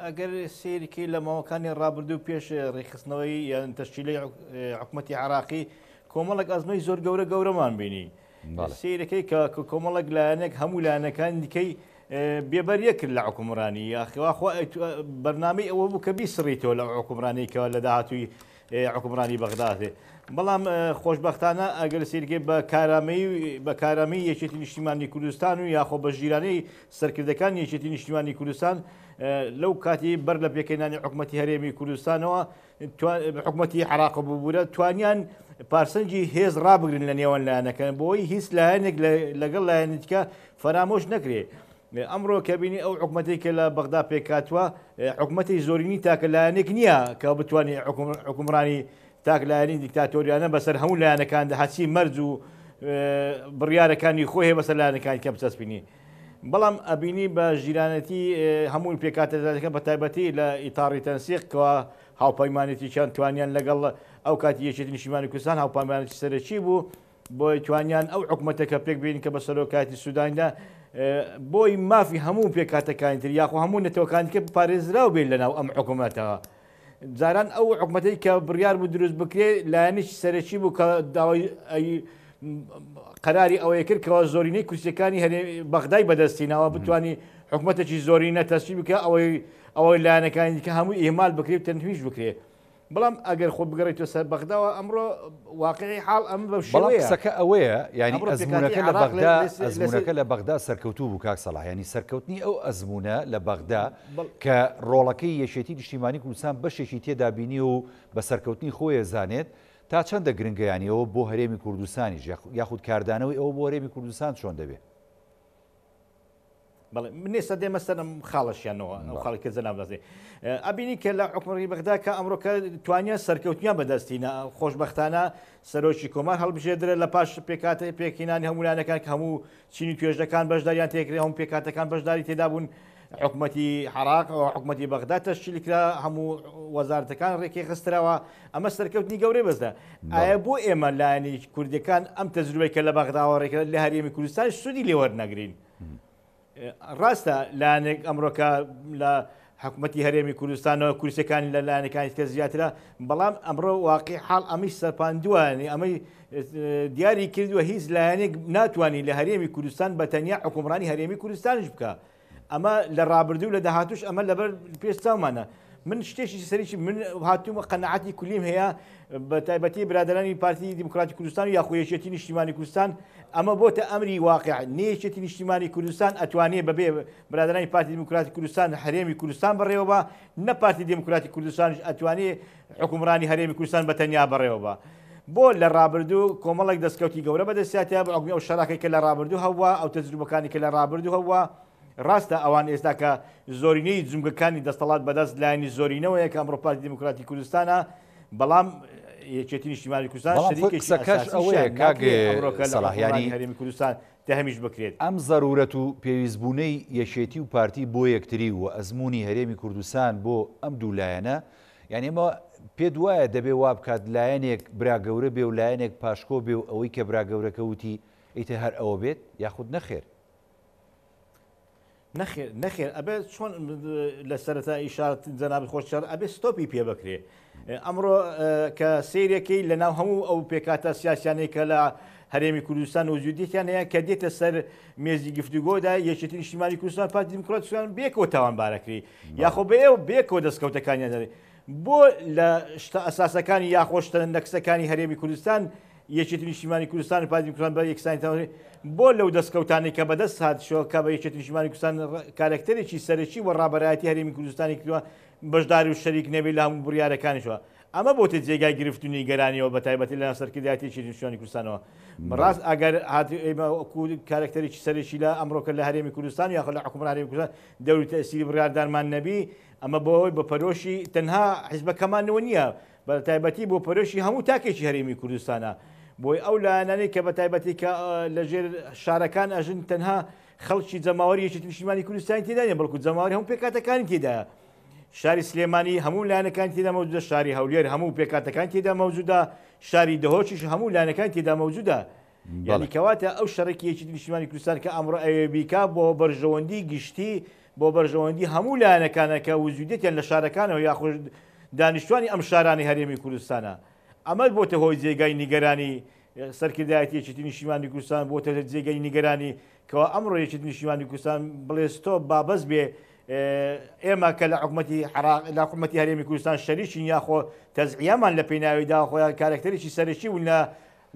ئەگەر سەیرکەی لە ماوەکانی ڕابردوو پێش ڕێکخستنەوەی یان تەشکیلەی حکوومەتی عراقی کۆمەڵێک ئەزمەی زۆر گەورە گەورەمان بینی سیرەکەی کە کۆمەڵێک لایەنێک هەموو لایەنەکان دیکەی بێبەریە کرد لە حکومڕانی یاخواخوا بەرنامەی ئەوە بوو کە بیسڕیتەوە لە حکومڕانی کە لە داهاتووی حوکمڕانی بەغداد. بەڵام خۆشبەختانە ئەگەر سیرکەی بە کارامەیی بە کارامەیی یەکێتی نیشتیمانی کوردستان و یاخۆ بە ژیرانەی سەرکردەکانی یەکێتی نیشتیمانی کوردستان لەو کاتی بەر لە پێکهێنانی حکومەتی هەرێمی کوردستانەوە حکومەتی عراق ببوورە توانیان پارسەنگی هێز ڕابگرن لە نێوان لایەنەکان بۆی هیچ لایەنێک لەگەڵ لایەنی دیکە فەرامۆش نەکرێ. ئەمڕۆ کە بینی ئەو حکومەتەی کە لە بەغدا پێکهاتووە حکومەتی زۆرینی تاکە لایەنێک نییە کە بتوانێت حکومڕانی تاک لایەنی دیکتاتۆریانە بەسەر هەموو لایەنەکاندا هەرچی مەرج و بڕیارەکانی خۆی هەیە بەسەر لایەنەکانی کە بچەسپینی. بەڵام ئەبینی بە ژیرانەتی هەموو پێکهاتە سیاسیەکان بە تایبەتی لە ئیتاڕی تەنسیق کەوا هاوپەیمانێتیکیان توانیان لەگەڵ ئەو کاتی یەکێتی نیشتیمانی کوردستان هاوپەیمانێتی سەرەکی بوو بۆی توانیان ئەو حکومەتە کە پێک بێنن کە بە سەرۆکایەتی سودانیدا بۆی مافی هەموو پێکهاتەکانی تر یاخۆ هەموو نەتەوەکانی تر پارێزراو بێت لەناو ئەم حکومەتەوە. جاران ئەو حکومەتەی کە بڕیار بوو دروست بکرێت لایەنێکی سەرەکی بوو کە داوای قەراری ئەوەی کرد کەەوە زۆرینەی کورسیەکانی بەغدای بەدەستینەوە بتانی حکومەتێکی زۆرینە تەسوی بکە ئەوەی ئەوەی لایەنەکانی دیکە هەموو ئیهمال بکرێت و تەنهیش بکرێت بەڵام ئەگەر خۆ بگەڕێیتەوە سەر بەغداوە ئەمڕۆ واقعی حاڵ ئەم بەو بەڵام شێوەیە. قسەکە ئەوەیە یانی ئەمڕۆ پێکهاتەی ئەزموونەکە لە عێراق بەغدا ئەزموونەکە لە بەغدا سەرکەوتوو بوو کاک سەڵاح یانی سەرکەوتنی ئەو ئەزموونە لە بەغدا کە ڕۆڵەکەی یەکێتی نیشتیمانی کوردستان بەشێکی تێدا بینیوە و بە سەرکەوتنی خۆی ئەزانێت تا چەندە گرنگە یانی ئەوە بۆ هەرێمی کوردستانیش یاخود کاردانەوەی ئەوە بۆ هەرێمی کوردستان چۆن دەبێ؟ بەڵێ من ئێستا دێمە سەر ئەم خاڵەشیانەوە ئەو خاڵی کە جەناب دەڵێ ئەبینی کە لە حکومڕی بەغدا کە ئەمڕۆکە توانیان سەرکەوتنیان بەدەستینە خۆشبەختانە سەرۆکی کۆمار هەڵبژێردرا لە پاش پێکاتە پێکهێنانی هەموو لایەنەکان کە هەموو چینی توێژەکان بەشداریان تێکرێ هەموو پێکاتەکان بەشداری تێدا بوون حکومەتی عراق حکومەتی بەغدا تەشکیل کرا هەموو وەزارەتەکان ڕێکی خستراوە ئەمە سەرکەوتنی گەورەی بەزدە ئایا بۆ ئێمە لایەنی کوردەکان ئەم تەجروبەی کە لە بەغداوە ڕێکرا لە هەرێمی کوردستان سوودی لێوەرنەگرین ڕاستە لایەنێک ئەمڕۆکە لە حکوومەتی هەرێمی کوردستانەوە کورسەکانی لە لایەنەکانی تر زیاترە بەڵام ئەمڕۆ واقع حاڵ ئەمەی سەپاندووە ئەمەی دیاری کردووە هیچ لایەنێک ناتوانانی لە هەرێمی کوردستان بە تەنیا حکومڕانی هەرێمی کوردستانش بکە ئەمە لە ڕابردوو لە داهاتوش ئەمە لەبەر پێش چاومانە من شتێکی سەرێکی من هاتوومە قەنەعاتی کولیم هەیە بە تایبەتی برادرانی پارتی دیموکراتی کوردستان و یاخۆ یەکێتی نیشتیمانی کوردستان ئەمە بۆتە ئەمری واقع نە یەکێتی نیشتیمانی کوردستان ئەتوانێ بەبێ برادرانی پارتی دیموکراتی کوردستان هەرێمی کوردستان بەڕێوە بە نە پارتی دیموکراتی کوردستانیش ئەتوانێ حکومڕانی هەرێمی کوردستان بە تەنیا بەڕێوە بە بۆ لە ڕابردوو کۆمەڵێک دەستکەوتی گەورە بەدەستیاتە بە حکومی ئەو شەراکەی کە لە ڕابردوو هەبووە ئەو تەجروبەکانی کە لە ڕابردوو هەبووە ڕاستە ئەوان ئێستا کە زۆرینەی جومگەکانی دەستەڵات بەدەست لایەنی زۆرینەوەیە کە ئەمڕۆ پارتی دیموکراتی کوردستانە، بەڵام یەکێتی نیشتیمانی کوردستان بەڵام خۆی شەریکێکی قسەکەش ئەساسیشە، ئەوەیە کاک ناکرێ ئەمڕۆکە لە سەڵاح حوکمڕانی یانی هەرێمی کوردستان تەهمیش بکرێت. ئەم زەرورەت و پێویستبوونەی یەکێتی و پارتی بۆ یەکتری و ئەزموونی هەرێمی کوردستان بۆ ئەم دوو لایەنە یانی ئەمە پێت وایە دەبێ وا بکات لایەنێک برا گەورە بێ و لایەنێک پاشکۆ بێ و ئەوەی کە برا گەورەکە وتی ئیتر هەر ئەوە بێت یاخود نەخێر؟ نەخێر نەخێر ئەبێ چۆن لە سەرەتا ئیشارەت جەنابی خۆش شەر ئەبێ ستۆپی پێ بکرێ ئەمڕۆ کە سیرەکەی لە ناو هەموو ئەو پێکاتە سیاسیانەی کە لە هەرێمی کوردستان و جودیتیان هەیە کە دێتە سەر مێزی گفتوگۆدا یەکێتی نیشتیمانی کوردستان پارتی دیموکرات کوردستان بێکەوە تاوانبارەکری یاخۆ بە ئێوە بێکەوە دەستکەوتەکانیان دەرێ بۆ لە شتە ئەساسەکانی یاخۆ شتە نەکسەکانی هەرێمی کوردستان یەکێتی نیشتیمانی کوردستان و پارتی دیموکرات بە یەکسانی تەواوی بۆ لەو دەستکەوتانەی کە بەدەست هات شۆ کە بە یەکێتی نیشتیمانی کوردستان کارەکتەرێکی سەرەکی و ڕابەرایەتی هەرێمی کوردستانی کردووە بەشداری و شەریک نەبێت لە هەموو بڕیارەکانیشەوە ئەمە بۆتە جێگای گرفت و نیگەرانیەوە بە تایبەتی لە سەرکردایەتی یەکێتی نیشتیمانی کوردستانەوە ڕاست ئەگەر هات ئێمە وەکو کارەکتەرێکی سەرەکی لە ئەمڕۆکە لە هەرێمی کوردستان یاخود لە حکومڕانی هەرێمی کوردستان دەوری تەئسیری بڕیاردانمان نەبی ئەمە بۆ ئەوەی بە پەرۆشی تەنها حیزبەکەمانەوە نییە بە تایبەتی بۆ پەرۆشی هەموو تاکێکی هەرێمی کوردستانە بۆی ئەو لایەنانەی کە بە تایبەتی کە لەژێر شارەکان ئەژن تەنها خەڵکی جەماوەری یەکێتی نیشتیمانی کوردستانی تێدا نیە بەڵکو جەماوەری هەموو پێکهاتەکانی تێدایە شاری سلێمانی هەموو لایەنەکانی تێدا مەوجودە شاری هەولێر هەموو پێکهاتەکانی تێدا مەوجودە شاری دهۆکیش هەموو لایەنەکانی تێدا مەوجودە یعنی کەواتە ئەو شەڕێکی یەکێتی نیشتیمانی کوردستان کە ئەمڕۆ ئەوێ بیکا بۆ بەرژەوەندی گشتی بۆ بەرژەوەندی هەموو لایەنەکانە کە وجودیەتیان لە شارەکانەوە یاخود دانیشتوانی ئەم شارانەی هەرێمی کوردستانە. ئەمە بۆتە هۆی جێگای نیگەرانی سەرکردایەتی یەکێتی نیشتیمانی کوردستان، بۆتە جێگەی نیگەرانی کەوا ئەمڕۆ یەکێتی نیشتیمانی کوردستان بڵێ ستۆپ با بەس بێ ئێمە کە لە حکومەتی عێراق لە حکومەتی هەرێمی کوردستان شەریکین یاخۆ تەزعیەمان لە پێناویدا خۆیان کارەکتەرێکی سەرەکی بوون لە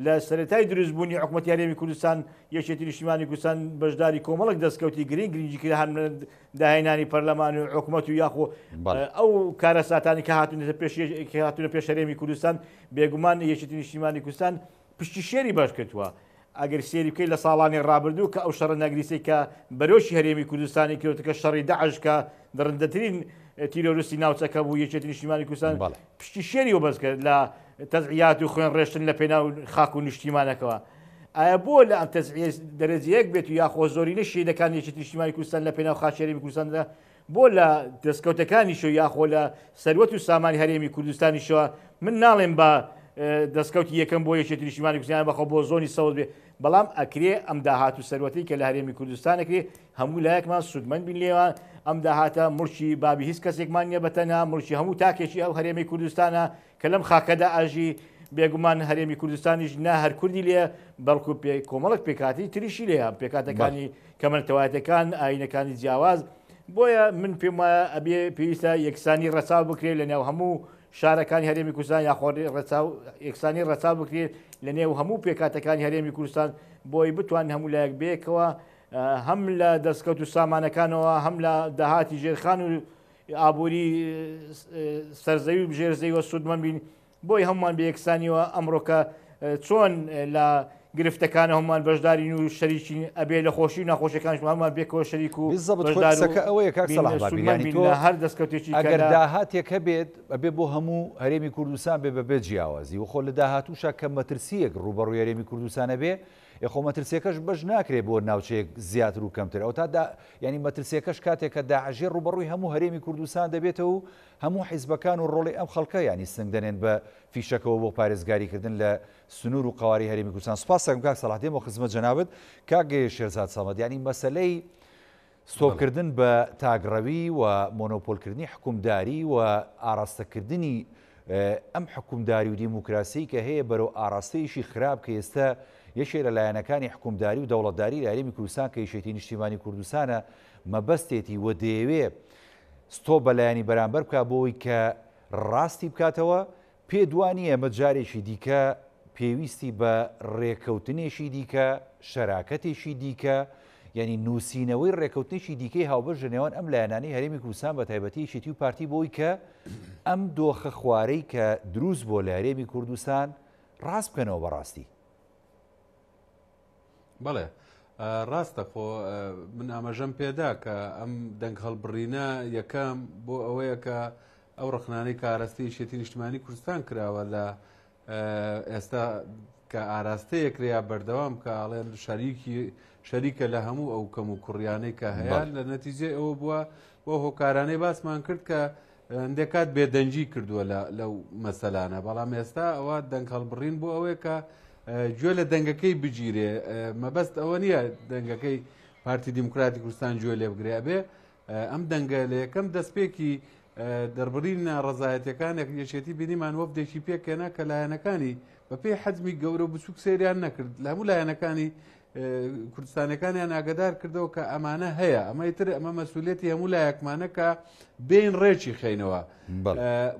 لە سەرەتای دروستبوونی حکومەتی هەرێمی کوردستان، یەکێتی نیشتیمانی کوردستان بەشداری کۆمەڵێک دەستکەوتی گرنگ گرنگی کرد هەم لە داهێنانی پەرلەمان و حکومەت و یاخۆ ئەو کارەساتانی کە هاتوونەتە پێش کە هاتوونە پێش هەرێمی کوردستان بێگومان یەکێتی نیشتیمانی کوردستان پشتی شێری باش کردووە. ئەگەر سێری بکەیت لە ساڵانی ڕابردوو کە ئەو شەڕە نەگریسەی کە بەرۆکی هەرێمی کوردستانی کردووە کە شەڕی داعش کە دڕندەترین تیرۆریستی ناوچەکە بوو یەکێتی نیشتیمانی کوردستان پشتی شێری وەبەز کرد لە تەزعیات و خوێن ڕێشتن لە پێناو خاک و نیشتیمانەکەوە. ئایا بۆ لە ئەم تەزعیە دەرەجە یەک بێت و یاخۆ زۆرینەی شەهیدەکانی یەکێتی نیشتیمانی کوردستان لە پێناو خاکی هەرێمی کوردستاندا بۆ لە دەستکەوتەکانیشەوە یاخۆ لە سەروەت و سامانی هەرێمی کوردستانیشەوە من ناڵێم بە دەستکەوتی یەکەم بۆ یەکێتی نیشتیمانی کوردستان بەخۆ بۆ زۆنی سەوز بێ بەڵام ئەکرێ ئەم داهات و سەروەتی کە لە هەرێمی کوردستان ئەکرێ هەموو لایەکمان سوودمەند بین لێوان ئەم داهاتە مڵکی بابی هیچ کەسێکمان نییە بە تەنها مڵکی هەموو تاکێکی ئەو هەرێمی کوردستانە کە لەم خاکەدا ئەژی، بێگومان هەرێمی کوردستانیش نە هەر کوردی لێیە، بەڵکو پێ کۆمەڵێک پێکهاتەی تریشی لێیە، پێکهاتەکانی کەمەنەتەوایەتەکان، ئایینەکانی جیاواز، بۆیە من پێم وایە ئەبێ پێویستە یەکسانی ڕەچاو بکرێت لە نێو هەموو شارەکانی هەرێمی کوردستان یاخۆ ڕەچاو یەکسانی ڕەچاو بکرێت لە نێو هەموو پێکهاتەکانی هەرێمی کوردستان بۆی بتوانن هەموو لایەک بەیەکەوە هەم لە دەستکەوت و سامانەکانەوە هەم لە داهاتی ژێرخان و ئابووری سەرزەوی و ژێرزەویوە سوودمەند بین بۆی هەمووان بە یەکسانیەوە ئەمڕۆکە چۆن لە گرفتەکان هەمووان بەشدارین و شەریکین ئەبێ لە خۆشی و ناخۆشیەکانیش هەمووان پێکەوە شەریک و بالضبط خۆی بەشدار و قسەکە ئەوەیە کاک بین سەڵاح باپیر سوودمەند یانی بین تۆ لە هەر دەستکەوتێکی کە ئەگەر لە داهاتێک هەبێت ئەبێ بۆ هەموو هەرێمی کوردستان بێ بەبێ جیاوازی و خۆ لە داهاتووشا کە مەترسییەک ڕووبەڕووی هەرێمی کوردستان ئەبێ ئێ خۆ مەترسیەکەش بەش ناکرێ بۆ ناوچەیەک زیاتر و کەمتر ئەوتا دا یانی مەترسیەکەش کاتێک کە داعشێ ڕووبەڕووی هەموو هەرێمی کوردستان دەبێتەوە و هەموو حیزبەکان و ڕۆڵی ئەم خەڵکە یانی سنگ دەنێن بە فیشەکەوە بۆ پارێزگاری کردن لە سنوور و قەوارەی هەرێمی کوردستان سوپاس دەکەم کاک سەڵاح دێمەوە خزمەت جەنابت کاک شێرزاد سەمەد یانی مەسەلەی ستۆپکردن بە تاکڕەوی و مۆنۆپۆلکردنی حوکمداری و ئاراستەکردنی ئەم حوکمداری و دیموکراسیەی کە هەیە بەرەو ئاراستەیەکی خراپ کە ئێستا یەکێ لە لایەنەکانی حوکمداری و دەوڵەتداری لە هەرێمی کوردستان کە یەکێتی نیشتیمانی کوردستانە مەبەستێتی و دەیەوێ ستۆپ بە لایەنی بەرامبەر بکا بۆ ئەوەی کە ڕاستی بکاتەوە پێت وا نییە ئەمە جارێکی دیکە پێویستی بە رێکەوتنێکی دیکە، شەراکەتێکی دیکە، یانی نووسینەوەی رێکەوتنێکی دیکەی هاوبەش لە نێوان ئەم لایەنانەی هەرێمی کوردستان بە تایبەتی یەکێتی و پارتی بۆ ئەوەی کە ئەم دۆخە خوارەی کە دروست بووە لە هەرێمی کوردستان ڕاست بکەنەوە بەڕاستی؟ بەڵێ ڕاستە خۆ من ئاماژەم پێدا کە ئەم دەنگ هەڵبڕینە یەکەم بۆ ئەوەیە کە ئەو ڕخنانەی کە ئاراستەی یەکێتی نیشتمانی کوردستان کراوە لە ئێستا کە ئاراستەیە کریا بەردەوام کە ئاڵێن شەریکی شەریکە لە هەموو ئەو کەم و کوڕیانەی کە هەیە لە نەتیجەی ئەوە بووە بۆ هۆکارانەی باسمان کرد کە هەندێک کات بێدەنگی کردووە لەو مەسەلانە بەڵام ئێستا ئەوە دەنگ هەڵبڕین بۆ ئەوەیە کە گوێ لە دەنگەکەی بگیرێ مەبەست ئەوە نییە دەنگەکەی پارتی دیموکراتی کوردستان گوێ لێ بگرێ ئەبێ ئەم دەنگە لە یەکەم دەستپێکی دەربڕینی ناڕەزایەتیەکان یەکێتی بینیمان وەفدێکی پێکهێنا کە لایەنەکانی بەپێی حەجمی گەورە و بچوک سەیریان نەکرد لە هەموو لایەنەکانی کوردستانەکانیان ئاگدار کردەوە کە ئەمانە هەیە ئەمە تر ئەمە مەسوولێتی هەموو لایەکمانە کە بین ڕێکی خەینەوە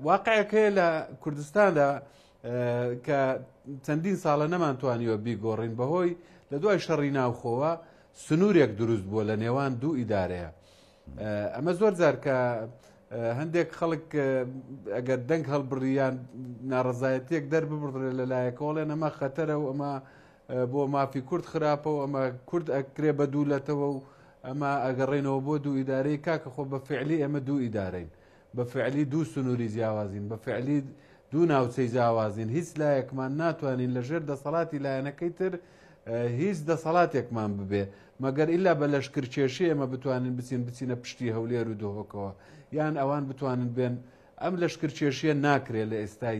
واقعەک هەیە لە کوردستاندا کە چەندین ساڵە نەمانتوانیوە بیگۆڕین بەهۆی لە دوای شەڕی ناوخۆوە سنوورێک دروست بووە لە نێوان دوو ئیدارەیە ئەمە زۆر جار کە هەندێک خەڵک ئەگەر دەنگ هەڵبڕیان ناڕزایەتێک دەرببڕێ لە لایەکەوەڵێن ئەمە خەتەرە و ئەمە بۆ مافی کورد خراپە و ئەمە کورد ئەکرێ بە دوولەتەوە و ئەمە ئەگەڕێنەوە بۆ دوو ئیدارەی کاکە خۆ بە فعلی ئێمە دوو ئیدارەین بە فعلی دوو سنووری جیاوازین بە فعلی دوو ناوچەی جیاوازین هیچ لایەکمان ناتوانین لەژێر دەسەڵاتی لایەنەکەی تر هیچ دەسەڵاتێکمان ببێ مەگەر ئیلا بە لەشکرکێشی ئێمە بتوانین بچین بچینە پشتی هەولێر و دهۆکەوە یان ئەوان بتوانن بێن ئەم لەشکرکێشیە ناکرێت لە ئێستای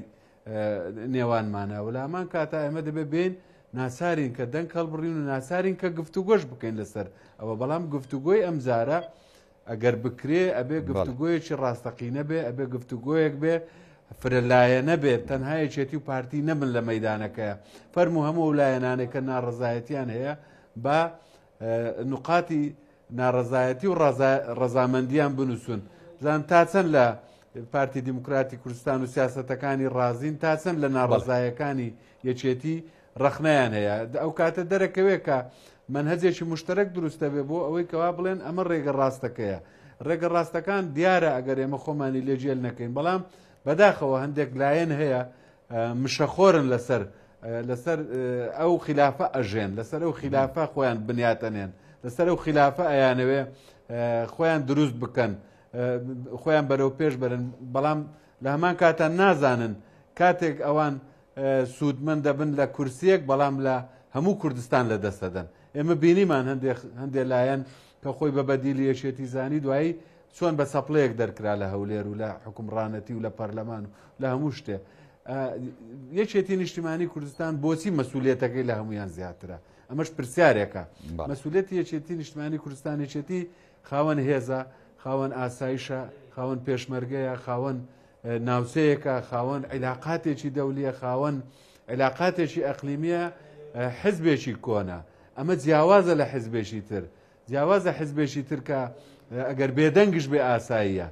نێوانمانە و لە هەمان کاتا ئێمە دەبێ بین ناچارین کە دەنگ هەڵبڕین و ناچارین کە گفتوگۆش بکەین لەسەر ئەوە بەڵام گفتوگۆی ئەمجارە ئەگەر بکرێ ئەبێ گفتوگۆیەکی ڕاستەقینە بێ، ئەبێ گفتوگۆیەک بێ فرەلایەنە بێت، تەنها یەکێتی و پارتی نەبن لە مەیدانەکەیە. فەرموو هەموو ئەو لایەنانەی کە ناڕەزایەتیان هەیە با نوقاتی ناڕەزایەتی و ڕەزامەندیان بنووسن. بزانن تا چەند لە پارتی دیموکراتی کوردستان و سیاسەتەکانی ڕازین، تا چەند لە ناڕەزایەکانی یەکێتی ڕەخنەیان هەیە ئەو کاتە دەرەکەوێت کە مەنهەجێکی مشتەرەک دروست دەبێت بۆ ئەوەی کەوا بڵێن ئەمە ڕێگە ڕاستەکەیە ڕێگە ڕاستەکان دیارە ئەگەر ئێمە خۆمانی لێ جێل نەکەین بەڵام بەداخەوە هەندێک لایەن هەیە مشەخۆرن لەسەر لەسەر ئەو خلافە ئەژێن لەسەر ئەو خلافە خۆیان بنیاتەنێن لەسەر ئەو خلافە ئەیانەوێ خۆیان دروست بکەن خۆیان بەرەو پێش بەرن بەڵام لە هەمان کاتان نازانن کاتێک ئەوان سوودمەند دەبن لە کورسیەک بەڵام لە هەموو کوردستان لە دەست دەدەن. ئێمە بینیمان هەندێ هەندێ لایەن کە خۆی بە بەدیلی یەکێتی زانی دوایی چۆن بە چەپڵەیەک دەرکرا لە هەولێر و لە حوکمڕانەتی و لە پەرلەمان و لە هەموو شتێ. یەکێتی نیشتیمانی کوردستان بۆچی مەسوولێتەکەی لە هەمویان زیاترە؟ ئەمەش پرسیارێکە. مەسوولێتی یەکێتی نیشتمانی کوردستان یەکێتی خاوەن هێزە، خاوەن ئاسایشە، خاوەن پێشمەرگەیە، خاوەن ناوچەیەکە، خاوەن عیلاقاتێکی دەولیە، خاوەن عیلاقاتێکی ئەقلیمیە، حزبێکی کۆنە. ئەمە جیاوازە لە حزبێکی تر. جیاوازە حزبێکی تر کە ئەگەر بێدەنگش بێ ئاساییە.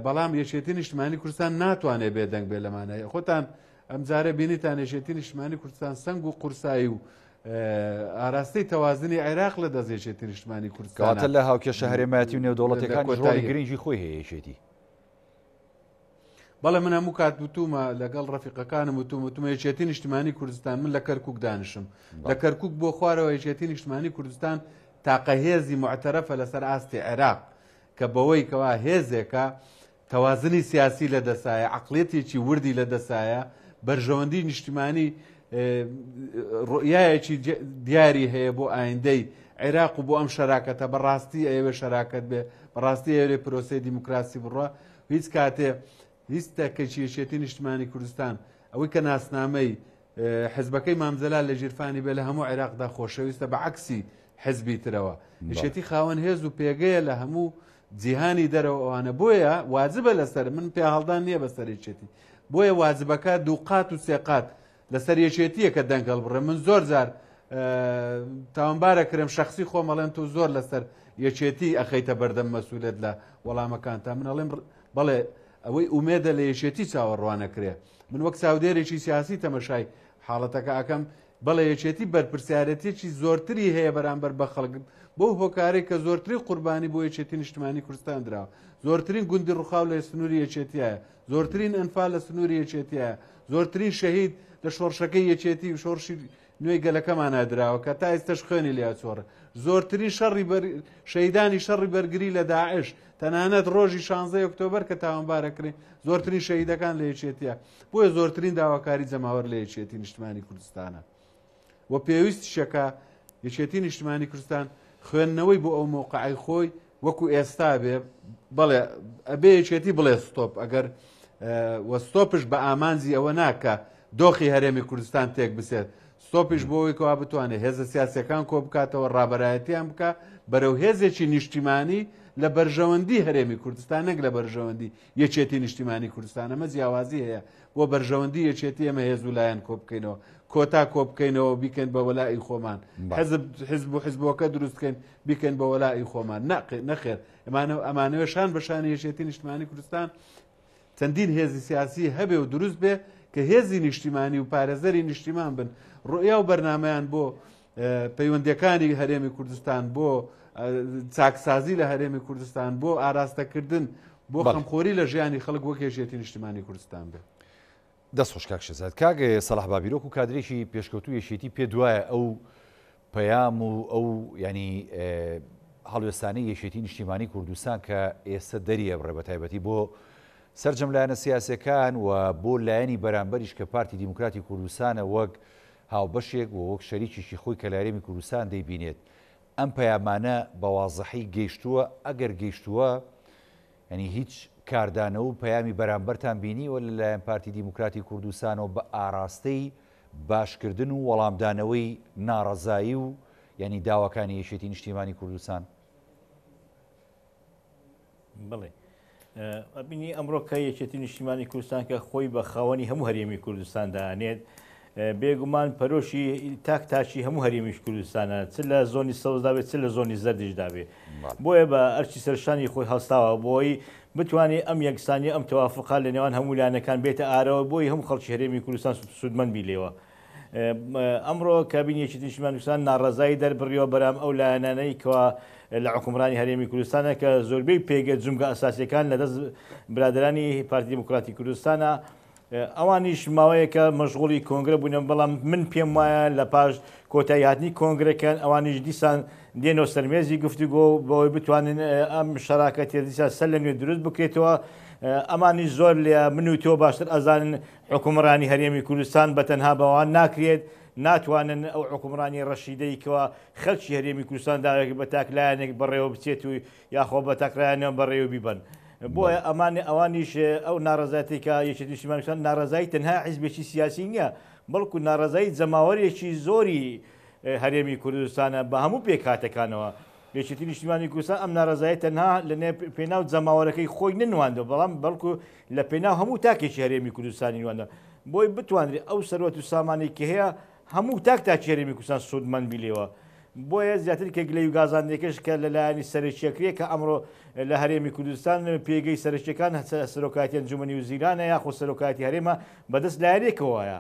بەڵام یەکێتی نیشتمانی کوردستان ناتوانێت بێدەنگ بێ لەمانە. خۆتان ئەمجارە بینیتان یەکێتی نیشتمانی کوردستان سەنگ و قورسایی و ئاراستەی تەوازنی عێراق لە دەست یەکێتی نیشتمانی کوردستان. کەواتە لە هاوکێشە هەرێمایەتی و نێودەوڵەتیەکانیش ڕۆڵی گرنگی خۆی هەیە یەکێتی. بەڵێ من هەموو کات وتومە لەگەڵ ڕەفیقەکانم وتوم وتومە یەکێتی نیشتمانی کوردستان من لە کەرکک دانیشم لە کەرکک بۆ خوارەوە یەکێتی نیشتمانی کوردستان تاقە هێزی معتەرەفە لەسەر ئاستی عێراق کە بەوەی کەوا هێزێکە تەوازنی سیاسی لە دەسایە عقلێتێکی وردی لە دەسایە بەرژەوەندی نیشتمانی ڕۆیایەکی دیاری هەیە بۆ ئایندەی عێراق و بۆ ئەم شەراکەتە بەڕاستی ئەیەوێ شەراکەت بێ بەڕاستی ئەیەوێ پرۆسەی دیموکراسی بڕوا هیچ کاتێ هیچ تەکێکی یەکێتی نیشتمانی کوردستان ئەوەی کە ناسنامەی حزبەکەی مام جەلال لە ژیرفانی بێ لە هەموو عێراقدا خۆشەویستە بە عەکسی حزبی ترەوە یەکێتی خاوەن هێز و پێگەیە لە هەموو جیهانی دەرەوە ئەوانە بۆیە واجبە لەسەر من پێهەڵدان نییە بەسەر یەکێتی بۆیە واجبەکە دووقات و سێقات لەسەر یەکێتیە کە دەنگ هەڵبڕێ من زۆر جار تاوانبارە کرم شخصی خۆم ئەڵێن تۆ زۆر لەسەر یەکێتی ئەخەیتە بەردەم مەسوولێت لە وەڵامەکان تا من ئەڵێم بەڵێ ئەوەی ئومێدە لە یەکێتی چاوەڕوانەکرێ من وەک چاودێرێکی سیاسی تەمەشای حاڵەتەکە ئەەکەم بەڵێ یەکێتی بەرپرسیارەتێکی زۆرتری هەیە بەرامبەر بە خەڵک بەو هۆکارێک کە زۆرترین قوربانی بۆ یەکێتی نیشتمانی کوردستان دراوە زۆرترین گوندی ڕوخاو لە سنووری یەکێتیایە زۆرترین ئەنفال لە سنووری یەکێتیایە، زۆرترین شەهید لە شۆڕشەکەی یەکێتی و شۆڕشی نوێی گەلەکەمانا دراوە کە تا ئێستەش خوێنی لێ ئەچۆڕێ. زۆرترین شەڕی بەر شەهیدانی شەڕی بەرگری لە داعش، تەنانەت ڕۆژی شانزەی ئۆکتۆبەر کە تاوانبار ئەکرێن، زۆرترین شەهیدەکان لە یەکێتییە. بۆیە زۆرترین داواکاری جەماوەر لە یەکێتی نیشتمانی کوردستانە. و پێویستیشە کە یەکێتی نیشتمانی کوردستان خوێندنەوەی بۆ ئەو مەوقعەی خۆی وەکو ئێستا بێ بەڵێ ئەبێ یەکێتی بڵێ ستۆپ ئەگەر وە ستۆپش بە ئامانجی ئەوە ناکە دۆخی هەرێمی کوردستان تێک بچێت ستۆپیش بۆ ئەوەی کەوا بتوانێت هێزە سیاسەکان کۆ بکاتەوە ڕابەرایەتیان بکە بەرەو هێزێکی نیشتیمانی لە بەرژەوەندی هەرێمی کوردستان نەک لە بەرژەوەندی یەکێتی نیشتیمانی کوردستان ئەمە جیاوازی هەیە بۆ بەرژەوەندی یەکێتی ئێمە هێز و لایەن کۆ بکەینەوە کۆتا کۆ بکەینەوە بیکەین بە وەلائی خۆمان حزب حزب و حزبۆکە دروست بکەین بیکەین بە وەلائی خۆمان نەخێر ئەمانە ئەمانەوێ شان بە شانی یەکێتی نیشتمانی کوردستان چەندین هێزی سیاسی هەبێ و دروست بێ کە هێزی نیشتیمانی و پارێزەری نیشتیمان بن ڕوئیا و بەرنمەیان بۆ پەیوەندیەکانی هەرێمی کوردستان بۆ چاکسازی لە هەرێمی کوردستان بۆ ئاراستەکردن بۆ خەمخۆری لە ژیانی خەڵک وەک یەکێتی نیشتمانی کوردستان بێ. دەست خۆش کاک شێرزاد. کاک سەڵاح بابیرۆک و کادرێکی پێشکەوتوو یەکێتی پێ دوایە ئەو پەیام و ئەو ینی هەڵوێستانەی یەکێتی نیشتیمانی کوردستان کە ئێستا دەریەبڕێ بە تایبەتی بۆ سەرجەم لایەنە سیاسەکان و بۆ لایەنی بەرامبەریش کە پارتی دیموکراتی کوردستانە وەک هاوبەشێک و وەک شەریکێکی خۆی کە لە هەرێمی کوردستان دەیبینێت، ئەم پەیامانە بە وازحی گەیشتووە؟ ئەگەر گەیشتووە، یانی هیچ کاردانەوە و پەیامی بەرامبەرتان بینیوە لە لایەن پارتی دیموکراتی کوردستانەوە بە ئاراستەی باشکردن و وەڵامدانەوەی ناڕەزایی و یانی داواکانی یەکێتی نیشتیمانی کوردستان؟ بەڵێ ئەبینی ئەمڕۆ کە یەکێتی نیشتیمانی کوردستان کە خۆی بە خاوەنی هەموو هەرێمی کوردستان دانێت بێگومان پەرۆشی تاک تاچی هەموو هەرێمیش کوردستانە چ لە زۆنی سەوزدا بێت چ لە زۆنی زەردیشدا بێ بۆیە بە ئەرچی سەرشانی خۆی هەستاوە بۆی بتوانێت ئەم یەکسانی ئەم تەوافقا لە نێوان هەموو لایەنەکان بێتە ئارەوە بۆی هەموو خەڵکی هەرێمی کوردستان سوودمەند بی لێوە ئەمڕۆ کابینی یەکێتی نیشتیمانی کوردستان ناڕەزایی دەربڕیوە بەرام ئەو لایەنانەی کەوا لە حوکمڕانی هەرێمی کوردستانە کە زۆربەی پێگە جومگە ئەساسیەکان لە دەست برادەرانی پارتی دیموکراتی کوردستانە ئەوانیش ماوەیەکە مەشغوڵی کۆنگرە بوونە بەڵام من پێم وایە لە پاش کۆتایی هاتنی کۆنگرەکان ئەوانیش دیسان دێنەوە سەرمێزی گفتوگۆ بەوەی بتوانن ئەم شەراکەتیە دیسان سەر لە نوێ دروست بکرێتەوە ئەمانی زۆر لە من و تۆ باشتر ئەزانن حوکمڕانی هەرێمی کوردستان بە تەنها بەوان ناکرێت. ناتوانن ئەو حوکمڕانی ڕەشیدەی کەوا خەلکی هەرێمی کوردستان داوێک بە تاک لایەنێک بەڕێوە بچێت و یاخۆ بە تاک لایەنەوە بەڕێوە بیبەن. بۆیە ئەمان ئەوانیش ئەو ناڕەزایەتی کە یەکێتی نیشتیمانی کوردستان ناڕەزایی تەنها حیزبێکی سیاسی نییە بەڵکو ناڕەزایی جەماوەرێکی زۆری هەرێمی کوردستانە بە هەموو پێکهاتەکانەوە. یەکێتی نیشتیمانی کوردستان ئەم ناڕەزاییە تەنها لە پێناو جەماوەرەکەی خۆی نەنواندوە بەڵام بەڵکو لە پێناو هەموو تاکێکی هەرێمی کوردستانی نواندوە بۆی بتوانرێت ئەو سەروەت و سامانەی کە هەیە هەموو تاک تاکی هەرێمی کوردستان سوودمەند بی لێوە بۆیە زیاتر کە گلەی و گازاندنەکەش کە لە لایەنی سەرەکیەکرێ کە ئەمڕۆ لە هەرێمی کوردستان پێگەی سەرەکیەکان سەرۆکایەتی ئەنجومەنی وزیرانە یاخۆ سەرۆکایەتی هەرێمە بەدەست لایەنێکەوەیە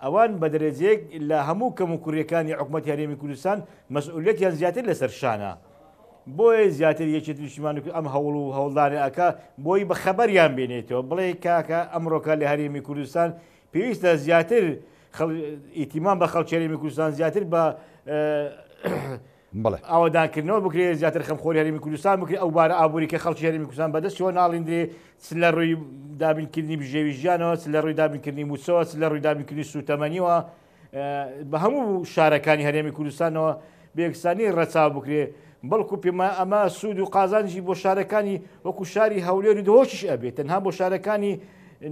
ئەوان بە دەرەجەیەک لە هەموو کەموکوڕیەکانی حکومەتی هەرێمی کوردستان مەسئولیەتیان زیاتر لەسەر شانە. بۆیە زیاتر یەکێتی نیشتیمانی کورد ئەم هەوڵ و هەوڵدانە ئەکا بۆی بە خەبەریان بێنێتەوە بڵێ کاکە ئەمڕۆکە لە هەرێمی کوردستان پێویستە زیاتر ئیتیمان بە خەڵکی هەرێمی کوردستان زیاتر بە بەڵێ. ئاوەدانکردنەوە بکرێ، زیاتر خەمخۆری هەرێمی کوردستان بکرێ، ئەو بارە ئابووری کە خەڵکی هەرێمی کوردستان بەدەستیەوە ناڵیندرێ، چ لە ڕووی دابینکردنی بژێوی ژیانەوە، چ لە ڕووی دابینکردنی مووچەوە، چ لە ڕووی دابینکردنی سووتەمەنیەوە، بە هەموو شارەکانی هەرێمی کوردستانەوە بە یەکسانی ڕەچاو بکرێ، بەڵکو پێما ئەمە سوود و قازانجی بۆ شارەکانی وەکو شاری هەولێر و دهۆکیش ئەبێ، تەنها بۆ شارەکانی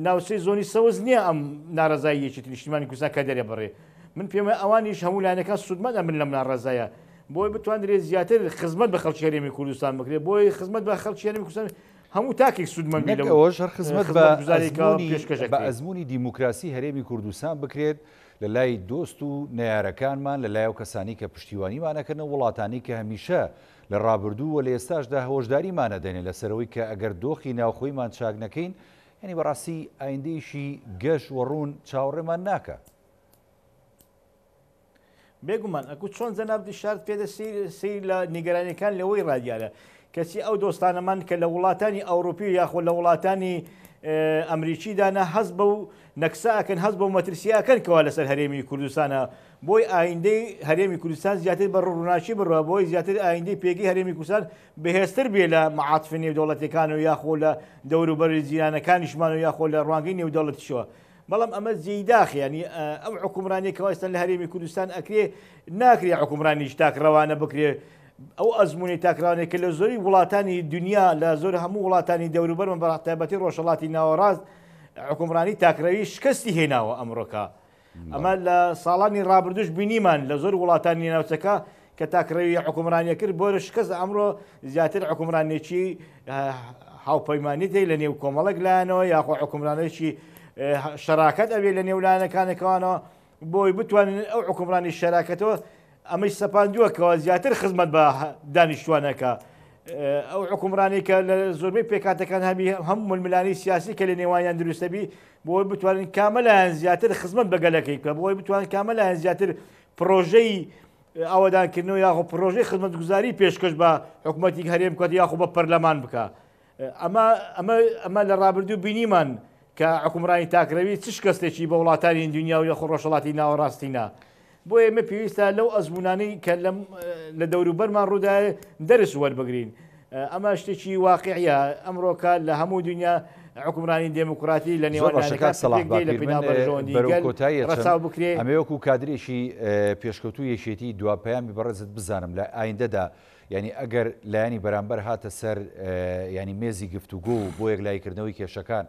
ناوچەی زۆنی سەوز نییە ئەم ناڕەزایی یەکێتی نیشتیمانی کوردستان کە دەرێبڕێ. من پێم وایە ئەوانیش هەموو لایەنەکان سوودمەند ئەبن لەم ناڕەزایە بۆی بتواندرێت زیاتر خزمەت بە خەڵکی هەرێمی کوردستان بکرێت بۆی خزمەت بە خەڵکی هەرێمی کوردستان هەموو تاکێک سوودمەند بێت نەک لەو ئەوەش هەر خزمەت بە خزمەتگوزاری کە ئەزموونی پێشکەش بە ئەکرێت. ئەزموونی دیموکراسی هەرێمی کوردستان بکرێت لە لای دۆست و نەیارەکانمان لە لای ئەو کەسانەی کە پشتیوانیمان ئەکەن و وڵاتانەی کە هەمیشە لە ڕابردوو و لە ئێستاشدا هۆشداریمان ئەدەنێ لەسەر ئەوەی کە ئەگەر دۆخی ناوخۆیمان چاک نەکەین یانی بەڕاستی ئایندەیەکی گەش و ڕوون چاوەڕێمان ناکا. بێگومان ئەکو چۆن جەنابت ئیشارەت پێدە سیر سیر لە نیگەرانیەکان لەوەی ڕادیارە کەچی ئەو دۆستانەمان کە لە وڵاتانی ئەوروپی و یاخۆ لە وڵاتانی ئەمریکیدانە هەست بەو نەکسە ئەکەن هەست بەو مەترسی ئەکەن کەوا لەسەر هەرێمی کوردستانە بۆی ئایندەی هەرێمی کوردستان زیاتر بە ڕووناکی بڕوا بۆی زیاتر ئایندەی پێگەی هەرێمی کوردستان بەهێزتر بێ لە مەعاتفە نێودەوڵەتیەکان و یاخۆ لە دەوروبەری جیرانەکانیشمان و یاخۆ لە ڕوانگەی نێودەوڵەتیشەوە بەڵام ئەمە جێی داخە یانی ئەم حکومڕانیە کە ئێستا لە هەرێمی کوردستان ئەکرێ ناکرێ حکومڕانیش تاکڕەوانە بکرێ ئەو ئەزمموی تاکڕانێک کە لە زۆری وڵاتانی دنیا لە زۆر هەموو وڵاتانی دەوروبەرمە بە تایبەتی ڕۆژهەڵاتی ناوەڕاست حکومڕانی تاکڕەوی شکستی هێناوە ئەمڕۆکە ئەمە لە ساڵانی ڕابردوش بینیمان لە زۆر وڵاتانی ناوچەکە کە تاکڕەوی حکومڕانیە کرد بۆرە شکست ئەمڕۆ زیاتر حکومڕانێکی هاوپەیمانیتێک لە نێو کۆمەڵک لایەنەوە یاخۆ حکومڕانێکی شەراکەت ئەبێ لە نێو لایەنەکانەکەوانەوە بۆی بتوانن ئەو حکومڕانی شەراکەتەوە ئەمەش سەپاندووە کەەوە زیاتر خزمەت بە دانیشتوانەکە ئەو حکومڕانی کە لە زۆربەی پێکاتەکان هەبی هەم ململانی سیاسی کە لە نێوانیان دروستەبی بۆی بتوانن کامەلایەن زیاتر خزمەت بە گەلەکەی بکە بۆی بتوان کامەلایەن زیاتر پرۆژەی ئاوەدانکردنەوە یاخۆ پرۆژەی خزمەتگوزاری پێشکەش بە حکوومەتی هەرێم بکات یاخۆ بە پەرلەمان بکە ئەمە ئەمە ئەمە لە ڕابردوو بینیمان کە حکومڕانی تاکرەوی چ شکستێکی بە وڵاتانی دنیا و یاخۆ ڕۆژهەڵاتی ناوەڕاستینا بۆ ئێمە پێویستە لەو ئەزمونانەی کە لە دەوروبەرمان ڕوودایە دەرس وەربگرین. ئەمە شتێکی واقعیە ئەمڕۆکە لە هەموو دنیا حکومرانی دێموکراتی لە زۆر نێوان باشە لایەنەکان کاک سەڵاح پێک دێ لە باپیر من پێناو بەرژەوەندی بەرەو گەل کۆتایی ئەچم ڕەچاو بکرێ. ئەمەوێ وەکو کادرێکی پێشکەوتوو یەکێتی دوا پەیامی بەڕێزت بزانم لە ئایندەدا یانی ئەگەر لایەنی بەرامبەر هاتە سەر یانی مێزی گفتوگۆ و بۆ یەکلاییکردنەوەی کێشەکان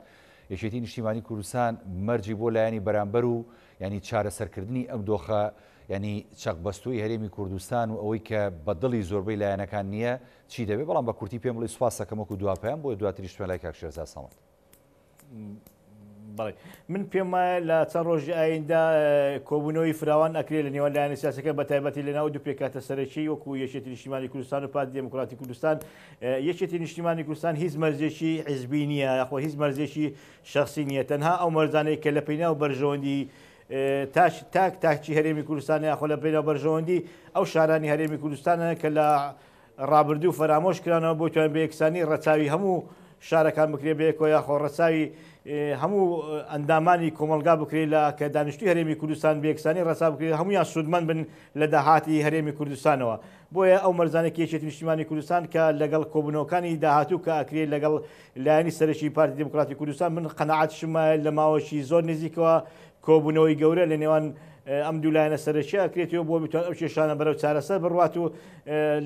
یەکێتی نیشتیمانی کوردستان مەرجی بۆ لایەنی بەرامبەر و یانی چارەسەرکردنی ئەم دۆخە یانی چەقبەستووی هەرێمی کوردستان و ئەوەی کە بە دڵی زۆربەی لایەنەکان نییە چی دەبێت؟ بەڵام بە کورتی پێم بڵێ سوپاس دەکەم وەکو دوا پەیام بۆیە دواتریش بچمە لای کاک شێرزاد سەمەد. بەڵێ من پێم وایە لە چەند ڕۆژی ئایندە کۆبوونەوەی فراوان ئەکرێت لە نێوان لایەنە سیاسەکە بە تایبەتی لە ناو دوو پێکهاتە سەرەکی وەکو یەکێتی نیشتیمانی کوردستان و پارتی دێموکراتی کوردستان یەکێتی نیشتیمانی کوردستان هیچ مەرجێکی حیزبی نییە یاخۆ هیچ مەرجێکی شەخسی نییە تەنها ئەو مەرجانەی کە لە پێناو بەرژەوەندی تاک تاک تاکی هەرێمی کوردستان یاخۆ لە پێناو بەرژەوەندی ئەو شارانی هەرێمی کوردستانە کە لە ڕابردوو فەرامۆش کرانەوە بۆ توان بە یەکسانی ڕەچاوی هەموو شارەکان بکرێ بەیەکەوە یاخۆ ڕەچاوی هەموو ئەندامانی کۆمەڵگا بکرێت لە کە دانیشتوی هەرێمی کوردستان بە یەکسانی ڕەچاو بکرێت هەمویان سوودمەند بن لە داهاتی هەرێمی کوردستانەوە بۆیە ئەو مەرجانەی کە یەکێتی نیشتیمانی کوردستان کە لەگەڵ کۆبوونەوەکانی داهاتوو کە ئەکرێت لەگەڵ لایەنی سەرەکی پارتی دیموکراتی کوردستان من قەناعەتیشم وایە لە ماوەیەکی زۆر نزیکەوە کۆبوونەوەی گەورە لە نێوان ئەم دوو لایەنە سەرەکیە ئەکرێتەوە بۆ بتوان ئەو کێشانە بەرەو چارەسەر بڕوات و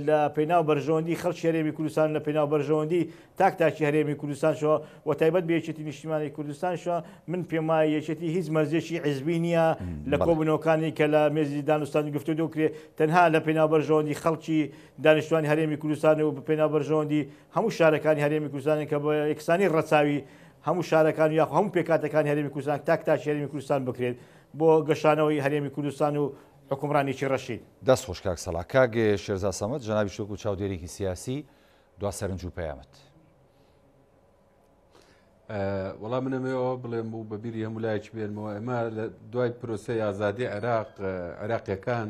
لە پێناو بەرژەوەندی خەڵکی هەرێمی کوردستان لە پێناو بەرژەوەندی تاک تاکی هەرێمی کوردستانشەوە و تایبەت بە یەکێتی نیشتیمانی کوردستانشەوە من پێم وایە یەکێتی هیچ مەرجێکی حیزبی نییە لە کۆبوونەوەکانی کە لە مێزی دانوستان گفتوگۆ کرێ تەنها لە پێناو بەرژەوەندی خەڵکی دانیشتوانی هەرێمی کوردستان و پێناو بەرژەوەندی هەموو شارەکانی هەرێمی کوردستان کە بە یەکسانی ڕەچاوی هەموو شارەکان و یاخۆ هەموو پێکهاتەکانی هەرێمی کوردستان تاک تاکی هەرێمی کوردستان بکرێت بۆ گەشانەوەی هەرێمی کوردستان و حوکمڕانیی ڕەشید. دەست خۆش کاک سەڵاح. کاک شێرزاد سەمەد جەنابیشت وەکو چاودێرێکی سیاسی دوا سەرنج و پەیامت. وەڵا من ئەمەوێ ئەوە بڵێم و بە بیری هەموو لایەکی بێنمەوە ئێمە لە دوای پرۆسەی ئازادی عێراق عێراقیەکان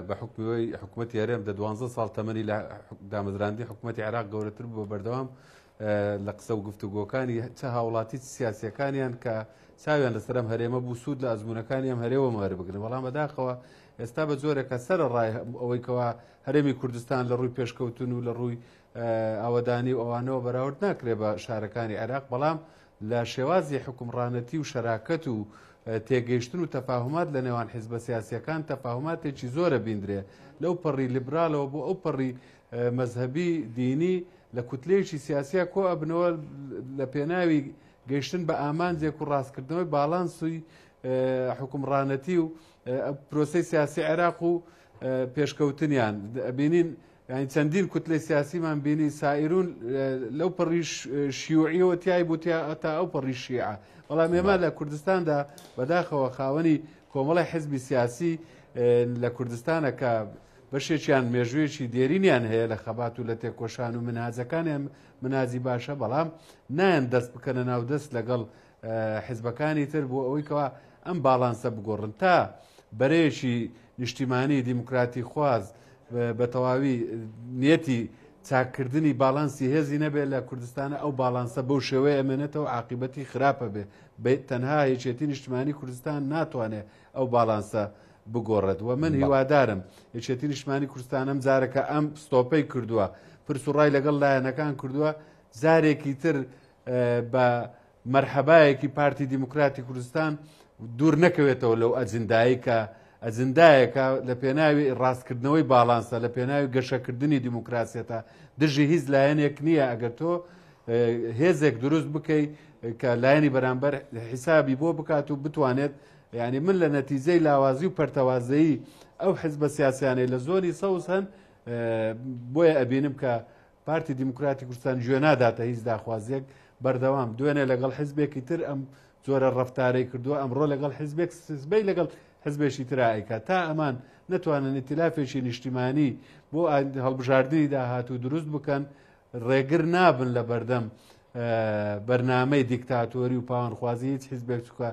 بە حکومی حکوومەتی هەرێم دە دوانزە ساڵ تەمەنی لە دامەزراندنی حکوومەتی عێراق گەورەتر بوو بەردەوام لە قسە و گفتوگۆکانی چ هاوڵاتی چ سیاسیەکانیان کە چاویان لەسەر ئەم هەرێمە بوو سوود لە ئەزمونونەکانی ئەم هەرێوە وەربگرن بەڵام بەداخەوە ئێستا بە جۆرێکە سەر ڕای ئەوەی کەوا هەرێمی کوردستان لە ڕووی پێشکەوتن و لە ڕووی ئاوەدانی و ئەوانەوە بەراورد ناکرێ بە شارەکانی عێراق بەڵام لە شێوازی حکومڕانەتی و شەراکەت و تێگەیشتن و تەفاهمات لە نێوان حیزبە سیاسیەکان تەفاهماتێکی زۆرە بیندرێ لەو پەڕی لیبرالەوە بۆ ئەو پەڕی مەزهەبی دینی لە کوتلەیەکی سیاسیا کۆ ئەبنەوە لە پێناوی گەیشتن بە ئامانجێک و ڕاستکردنەوەی باڵانسی حکومڕانەتی و پرۆسەی سیاسی عێراق و پێشکەوتنیان بینین یانی چەندین کوتلەی سیاسیمان بینی سائیرون لەو پەڕی شیوعیەوە تای بوو تا ئەو پەڕی شیعە بەڵام ئێمە لە کوردستاندا بەداخەوە خاوەنی کۆمەڵی حزبی سیاسی لە کوردستانە کە بەشێکیان مێژوویەکی دێرینیان هەیە لە خەبات و لە تێکۆشان و منهاجەکانیان منهاجی باشە بەڵام نایەن دەست بکەنە ناو دەست لەگەڵ حزبەکانی تر بۆ ئەوەی کەوا ئەم باڵانسە بگۆڕن تا بەرەیەکی نیشتیمانی دیموکراتی خواز بە تەواوی نیەتی چاککردنی باڵانسی هێزی نەبێت لە کوردستانە ئەو باڵانسە بەو شێوەیە ئەمێنێتەوە عاقیبەتی خراپە بێ تەنها یەکێتی نیشتمانی کوردستان ناتوانێت ئەو باڵانسە بگۆڕێت و من هیوادارم یەکێتی نیشتمانی کوردستان ئەم جارەکە ئەم ستۆپەی کردووە پرس و ڕای لەگەڵ لایەنەکان کردووە جارێکی تر بە مەرحەبایەکی پارتی دیموکراتی کوردستان دوور نەکەوێتەوە لەو ئەجندایی کە ئەجندایەکە لە پێناوی ڕاستکردنەوەی باڵانسە لە پێناوی گەشەکردنی دیموکراسیەتە دژی هیچ لایەنێک نییە ئەگەر تۆ هێزێک دروست بکەی کە لایەنی بەرامبەر حیسابی بۆ بکات و بتوانێت یعنی من لە نەتیجەی لاوازی و پەرتەوازەیی ئەو حزبە سیاسیانەی لە زۆنی سەوز هەن بۆیە ئەبینم کە پارتی دیموکراتی کوردستان گوێ ناداتە هیچ داخوازیەک بەردەوام دوێنێ لەگەڵ حزبێکی تر ئەم جۆرە ڕەفتارەی کردووە ئەمڕۆ لەگەڵ حزبێک سبەی لەگەڵ حزبێکی ترا ئەیکا تا ئەمان نەتوانن ئیتلافێکی نیشتیمانی بۆ هەڵبژاردنی داهاتوو دروست بکەن ڕێگر نابن لە بەردەم بەرنامەی دیکتاتۆری و پاوانخوازی هیچ حزبێک چکە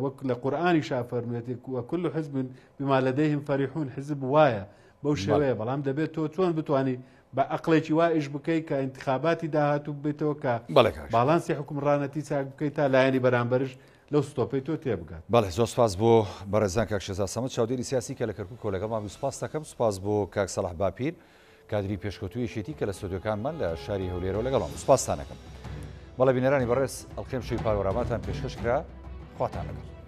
وەک لە قورئانی شا فەرموێتی وكل حزب بما لديهم فرحون حزب وایە بەو شێوەیە بەڵام دەبێت تۆ چۆن بتانی بە ئەقڵێکی وا ئیش بکەی کە ئینتخاباتی داهاتوو ببیتەوە کە بەڵێ کاک باڵانسی حوکمڕانەتی چاک بکەی تا لایەنی بەرامبەرش لەو ستۆپەی تۆ تێبگات. بەڵێ زۆر سوپاس بۆ بەڕێزان کاک شێرزاد سەمەد چاودێری سیاسی کە لە کەرکوکەوە لەگەڵمان بووی سوپاست دەکەم سوپاس بۆ کاک سەڵاح باپیر کادری پێشکەوتووی یەکێتی کە لە ستۆدیۆکانمان لە شاری هەولێرەوە لەگەڵمان بوو سوپاستان ئەکەم بەڵێ بینەرانی بەڕێز ئەڵقەی ئەمشەوی پانۆراماتان پێشکەش کرا خواتان لەگەڵ.